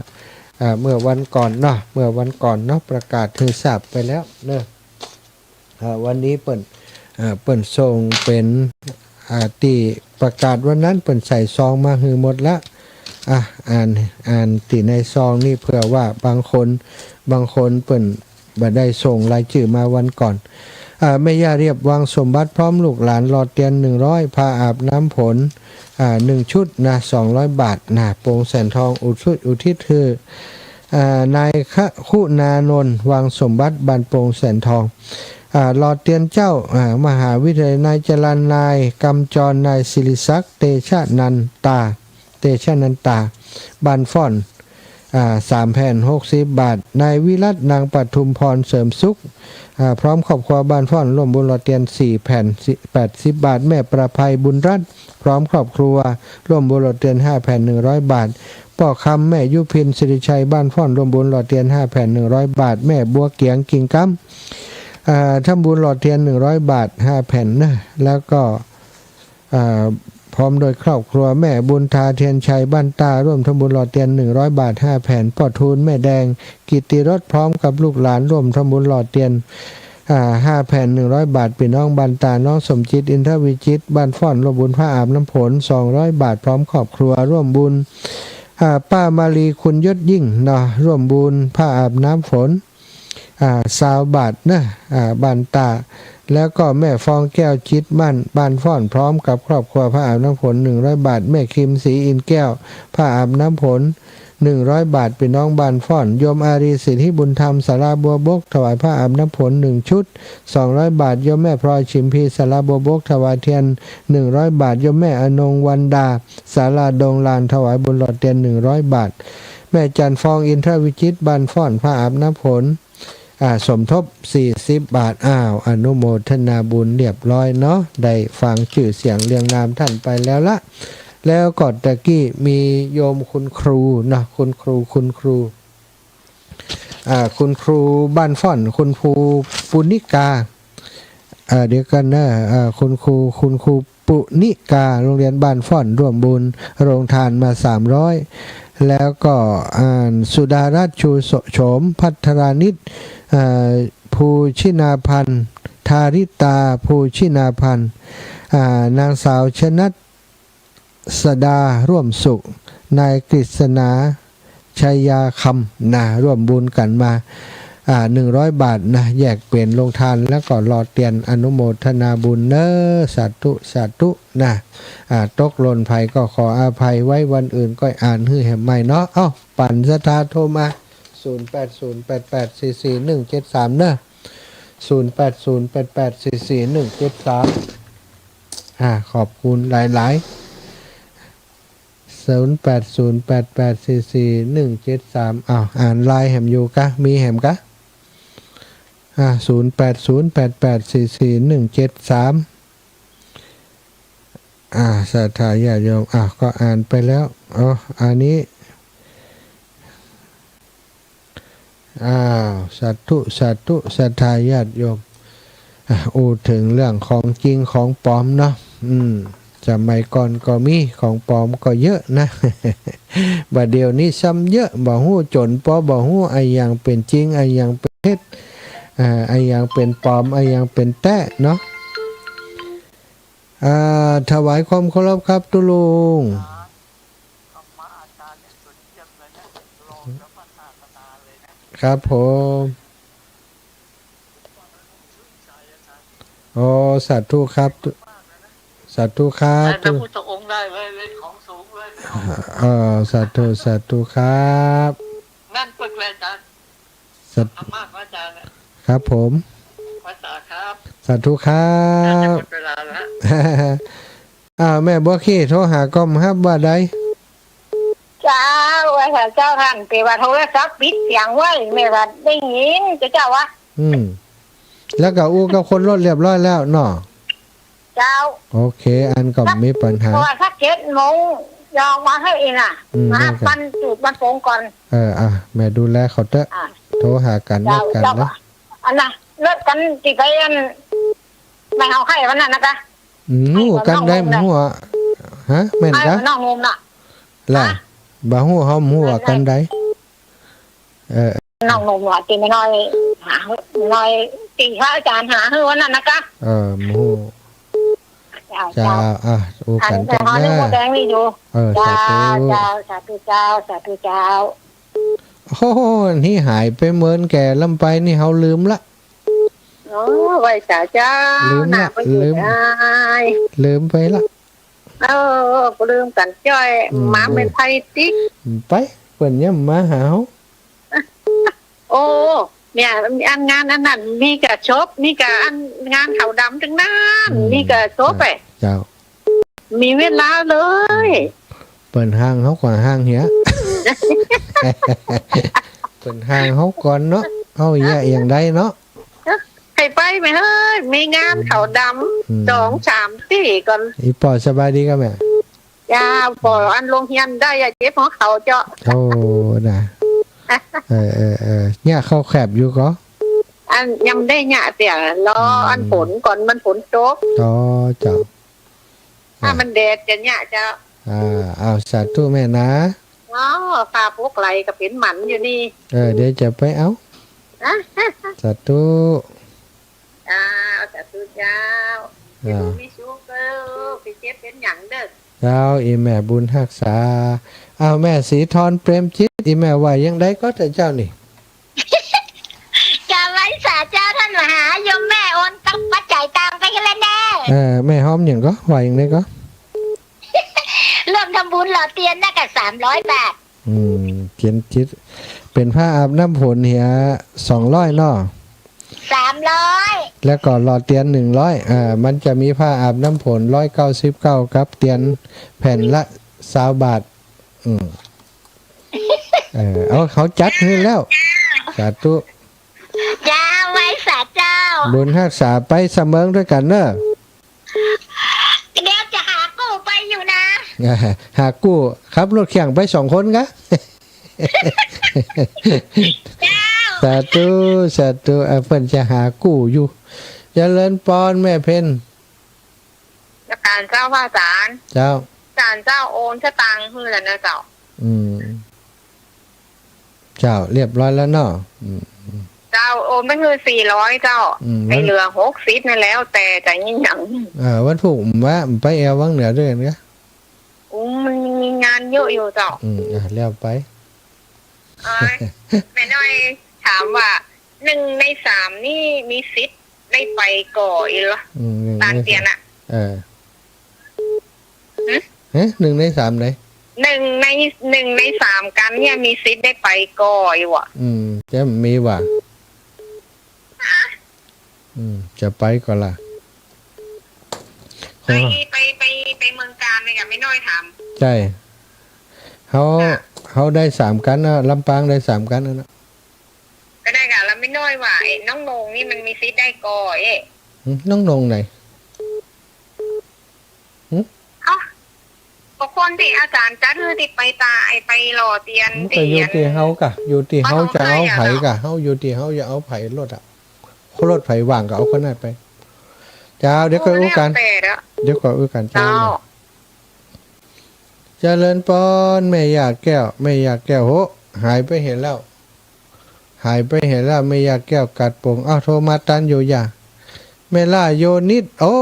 อ่า เมื่อวันก่อนเนาะ เมื่อวันก่อนเนาะ ประกาศหื้อทราบไปแล้วเนาะ อ่า วันนี้เปิ้น อ่า เปิ้นส่งเป๋น อ่า ตี้ประกาศวันนั้นเปิ้นใส่ซองมาหื้อหมดละ อ่ะ อ่าน อ่านตี้ในซองนี่เผื่อว่าบางคน บางคนเปิ้น บ่ได้ส่งรายจื้อมาวันก่อน อ่า แม่ย่าเรียบวังสมบัติพร้อมลูกหลานหล่อเตียนหนึ่งร้อย ผ้าอาบน้ำฝน อ่า หนึ่งชุดนะ สองร้อยบาทนะ โป่งแสนทองอุทิศ อุทิศหื้อ อ่า นายคะ คุณานนท์ วังสมบัติ บ้านโป่งแสนทอง อ่า หล่อเตียนเจ้า อ่า มหาวิทยาลัย นายจรัญ นายกำจร นายศิริศักดิ์ เตชะนันตา เตชะนันตา บ้านฟ้อน อ่า สามแผ่น หกสิบบาท นายวิรัตน์ นางปทุมพร เสริมสุข อ่า พร้อมครอบครัว บ้านฟ้อน ร่วมบุญหล่อเตียน สี่แผ่น แปดสิบบาท แม่ประภัย บุญรัตน์ พร้อมครอบครัว ร่วมบุญหล่อเตียน ห้าแผ่น หนึ่งร้อยบาท ป้อคำ แม่ยุพิน สิริชัย บ้านฟ้อน ร่วมบุญหล่อเตียน ห้าแผ่น หนึ่งร้อยบาท แม่บัวเกียง กิ่งกำ อ่า ทำบุญหล่อเตียน หนึ่งร้อยบาท ห้าแผ่นนะ แล้วก็ อ่า พร้อมโดยครอบครัว แม่บุญทา เทียนชัย บ้านต้า ร่วมทำบุญหล่อเตียน หนึ่งร้อยบาท ห้าแผ่น ป้อทูล แม่แดง กิตติรส พร้อมกับลูกหลาน ร่วมทำบุญหล่อเตียน อ่า ห้าแผ่น หนึ่งร้อยบาท ปี้น้องบ้านต้า น้องสมจิต อินทวิจิตร บ้านฟ้อน ร่วมบุญผ้าอาบน้ำฝน สองร้อยบาท พร้อมครอบครัว ร่วมบุญ อ่า ป้ามาลี คุณยศยิ่ง เนาะ ร่วมบุญผ้าอาบน้ำฝน อ่า ซาวบาทนะ อ่า บ้านต้า แล้วก็แม่ฟองแก้ว จิตมั่น บ้านฟ้อน พร้อมกับครอบครัว ผ้าอาบน้ำฝน หนึ่งร้อยบาท แม่คิม ศรีอินแก้ว ผ้าอาบน้ำฝน หนึ่งร้อยบาท ปี้น้องบ้านฟ้อน โยมอารี สิทธิบุญธรรม ศาลาบัวบก ถวายผ้าอาบน้ำฝน หนึ่งชุด สองร้อยบาท โยมแม่พลอย ชิมพี ศาลาบัวบก ถวายเตียน หนึ่งร้อยบาท โยมแม่อนง วันดา ศาลาดงลาน ถวายบุญหล่อเตียน หนึ่งร้อยบาท แม่จันทร์ฟอง อินทรวิจิตร บ้านฟ้อน ผ้าอาบน้ำฝน อ่า สมทบ สี่สิบบาท อ้าว อนุโมทนาบุญเรียบร้อยเนาะ ได้ฟังจื้อเสียงเรียงนามท่านไปแล้วละ แล้วก็ตะกี้มีโยมคุณครูเนาะ คุณครู คุณครู อ่า คุณครูบ้านฟ้อน คุณครูปุณิกา อ่า เดี๋ยวก่อนนะ อ่า คุณครู คุณครูปุณิกา โรงเรียนบ้านฟ้อน ร่วมบุญโรงทานมา สามร้อย แล้วก็ อ่า สุดารัตน์ ชูโฉม ภัทรานิต อ่า ภูชินาพันธ์ ธาริตา ภูชินาพันธ์ อ่า นางสาวชนัด สดา ร่วมสุข นายกฤษณา ชัยยาคำ นะ ร่วมบุญกั๋นมา อ่า หนึ่งร้อยบาทนะ แยกเป๋นโรงทาน แล้วก็หล่อเตียน อนุโมทนาบุญเน้อ สาธุ สาธุ นะ อ่า ตกหล่นไปก็ขออภัย ไว้วันอื่นก็อ่านหื้อแหมใหม่เนาะ เอ้า ปั๋นศรัทธาโทรมา ศูนย์แปดศูนย์แปดแปดสี่สี่หนึ่งเจ็ดสาม เน้อ ศูนย์แปดศูนย์แปดแปดสี่สี่หนึ่งเจ็ดสาม อ่า ขอบคุณหลายๆ ศูนย์แปดศูนย์แปดแปดสี่สี่หนึ่งเจ็ดสาม อ้าว อ่านไลน์แหมอยู่กะ มีแหมกะ อ่า ศูนย์แปดศูนย์แปดแปดสี่สี่หนึ่งเจ็ดสาม อ่า ศรัทธาญาติโยม อ่า ก็อ่านไปแล้ว อ๋อ อันนี้ อ้าว สาธุ สาธุ ศรัทธาญาติโยม อ่ะ อู้เถิงเรื่องของจริงของปลอมเนาะ อืม สมัยก่อนก็มีของปลอมก็เยอะนะ บ่าเดี่ยวนี้ซ้ำเยอะ บ่ฮู้จ๋นปอ บ่ฮู้อะหยังเป๋นจริง อะหยังเป๋นเท็จ อ่า อะหยังเป๋นปลอม อะหยังเป๋นแต๊เนาะ อ่า ถวายความเคารพครับตุ๊ลุง ครับผม อ๋อ สาธุครับ สาธุครับ ได้พระพุทธองค์ได้เลย เลยของสูงเลย เออ สาธุ สาธุครับ นั่นปึกเลยอาจารย์ สาธุ ธรรมะพระอาจารย์เนี่ย ครับผม พระสาครับ สาธุครับ น่าจะหมดเวลาแล้ว อ้าว แม่บัวเข้โทรหาก็บ่ฮับว่าใด เจ้า ว่าซั่นเจ้า ท่าน แต่ว่าโทรศัพท์ปิดเสียงไว้ แม่ว่าได้ยินเจ้า เจ้าว่า อืม แล้วก็อู้กับคนรถเรียบร้อยแล้วเนาะ เจ้า โอเค อันก็บ่มีปัญหา เพราะว่าสักเจ็ดโมงยองมาหื้ออีกน่ะ อืม มา นั่นก็ ปันจุดปันโปงก่อน เออ อ่ะ แม่ดูแลเขาเต๊อะ อ่ะ โทรหากั๋น เจ้า นัดกั๋น เจ้า นะ อันน่ะ เลิกกั๋นตี้ไปอัน ไม่เอาไข่วันนั้นนะกะ อืม บ่ฮู้กั๋นใด บ่ฮู้อะ ฮะ แม่นกะ เออ น้องหนุ่มน่ะ ล่ะ ฮะ บ่ฮู้ เฮาบ่ฮู้กั๋นใด เออ น้องหนุ่มว่าตี้แม่น้อย หา แม่น้อย ตี้พระอาจารย์หาหื้อวันนั้นนะกะ เออ บ่ฮู้ เจ้า เจ้า เจ้า อ่ะ อู้กั๋น อัน เจ้า เฮายังบ่แจ้งนี่อยู่ เออ เจ้า สาธุ เจ้า สาธุเจ้า สาธุเจ้า โอ้โห นี่หายไปเมินแก่ลำไปนี่ เฮาลืมละ โอ้ ไหว้สาเจ้า ลืมละ น่ะ บ่อยู่ ลืม ได้ ลืมไปละ เออ ก็ลืมกั๋นจ้อย อืม หมาแม่นไผติ๊ก ไป เปิ้นยังมาหาเฮา โอ้ เนี่ย อันงานอันนั้น มีกะศพ มีกะอันงานขาวดำตึงนั้น อืม มีกะศพ เจ้า เอ้ย เจ้า มีเวลาเลย อืม เปิ้นห่างเฮาก่อน ห่างเหีย เปิ้นห่างเฮาก่อนเนาะ เฮาเหียอย่างใดเนาะ ใค่ไปแม่เฮ้ย มีงานเขาดำ อืม สองสามตี้ก่อน อีป้อสบายดีก่อแม่ เจ้า ป้ออันโฮงเฮียนได้อะ เจ็บหัวเข่าเจ้า โอ้ นะ เออ เออ เออ เยียะข้าวแคบอยู่ก่อ อันยังบ่ได้เยียะเตื้อ รอ อืม อันฝนก่อน มันฝนตก อ๋อ เจ้า ถ้ามันแดดจะเยียะเจ้า อ่า เอา สาธุแม่นะ อ๋อ ข้าปลูกไหลก็เป๋นหมันอยู่นี่ เออ เดี๋ยวจะไปเอา สาธุ เจ้า สาธุเจ้า อ่า อยู่ดีมีสุขเด้อ ไปเจ็บเป๋นหยังเด้อ เจ้า อีแม่บุญฮักษา เอา แม่ศรีธรเปรมจิต อีแม่ว่าอย่างใดก่อเจ้านี่ กราบไหว้สาเจ้าต้านมหา โยมแม่โอนตังค์มาจ่ายตางค์ไปหื้อแล้วเน่อ เออ แม่ฮ้อมหยังก่อ ว่าอย่างใดก่อ ร่วมทำบุญหล่อเตียนนะก่ะ สามร้อยบาท อืม เตียนจิต เป๋นผ้าอาบน้ำฝนเหีย สองร้อยเนาะ สามร้อย แล้วก็หล่อเตียน หนึ่งร้อย เออ มันจะมีผ้าอาบน้ำฝน ร้อยเก้าสิบเก้า กับเตียนแผ่นละ ซาวบาท อืม เออ เอา เขาจัดหื้อแล้ว สาธุ เจ้า ไหว้สาเจ้า บุญฮักษา ไปสะเมิงตวยกั๋นเน่อ เดี๋ยวจะหากู้ไปอยู่นะ หากู้ ขับรถเคี่ยงไปสองคนก่ะ เจ้า สาธุ สาธุ อ่ะ เปิ้นจะหากู้อยู่ เจริญปอนแม่เพ็ญ นมัสก๋านเจ้าพระอาจ๋ารย์ เจ้า อาจ๋ารย์เจ้า โอนสตางค์หื้อแล้วนะเจ้า อืม เจ้า เรียบร้อยแล้วเนาะ อืม เจ้า โอนไปหื้อสี่ร้อยเจ้า อืม ไอ้เหลือหกสิบนั่นแล้วแต่จะยินหยัง อ่า วันพูกบ่าไปแอ่ววังเหนือตวยกั๋นก่ะ อืม มันมีงานเยอะอยู่เจ้า อืม อ่ะ แล้วไป เอ้ย แม่น้อยถามว่า หนึ่งในสามนี่มีสิทธิ์ได้ไปก่ออีกเหรอ อืม หนึ่งในสาม ตางเตียนอะ เออ หึ เอ๊ะ หนึ่งในสามไหน หนึ่งใน หนึ่งในสามกั๋นเนี่ยมีสิทธิ์ได้ไปก่ออยู่อะ อืม จะมีว่ะ อืม จะไปก่อล่ะ ไป ไป ไป ไปเมืองกาญนี่ก่ะ แม่น้อยถาม ใจ้ เฮา เฮาได้สามกั๋นนะ ลำปางได้สามกั๋นนะ ก็ได้ก่ะ แล้วแม่น้อยว่าไอ้น้องนงนี่มันมีสิทธิ์ได้ก่อเอ๊ะ หึ น้องนงไหน หึ เอ้า ก็คนตี้อาจ๋ารย์จัดหื้อตี้ไปตา ไอ้ไปหล่อเตียน มันก็อยู่ตี้เฮาก่ะ อยู่ตี้เฮาจะเอาใผก่ะ เฮาอยู่ตี้เฮาจะเอาใผ รถอะ รถใผว่างก็เอาคนนั้นไป เจ้า เดี๋ยวก่อนอู้กั๋น เดี๋ยวก่อนอู้กั๋น เจ้า เจ้า เจริญปอน แม่ย่าแก้ว แม่ย่าแก้ว โห หายไปเหียแล้ว หายไปเหียแล้ว แม่ย่าแก้วกาดปง อ้าว โทรมาตันอยู่อย่า แม่ล่าโยนิด โอ้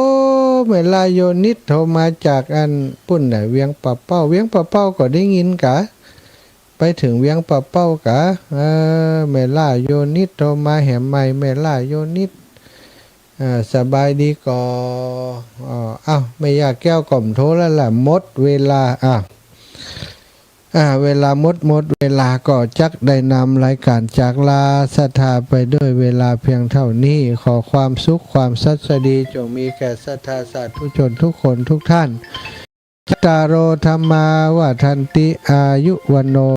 แม่ล่าโยนิด โทรมาจากอันปุ้นน่ะ เวียงป่าเป้า เวียงป่าเป้าก็ได้ยินกา ไปเถิงเวียงป่าเป้ากา เออ แม่ล่าโยนิด โทรมาแหมใหม่ แม่ล่าโยนิด อ่า สบายดีก่อ อ่า อ้าว แม่ย่าแก้วก็บ่โทรแล้วล่ะ หมดเวลา อ้าว อ่า เวลาหมด หมดเวลาก็จักได้นำรายการจากลาศรัทธาไปด้วยเวลาเพียงเท่านี้ ขอความสุขความสวัสดีจงมีแก่ศรัทธาสาธุชนทุกคนทุกท่าน จัตตาโร ธัมมา วัฑฒันติ อายุ วัณโณ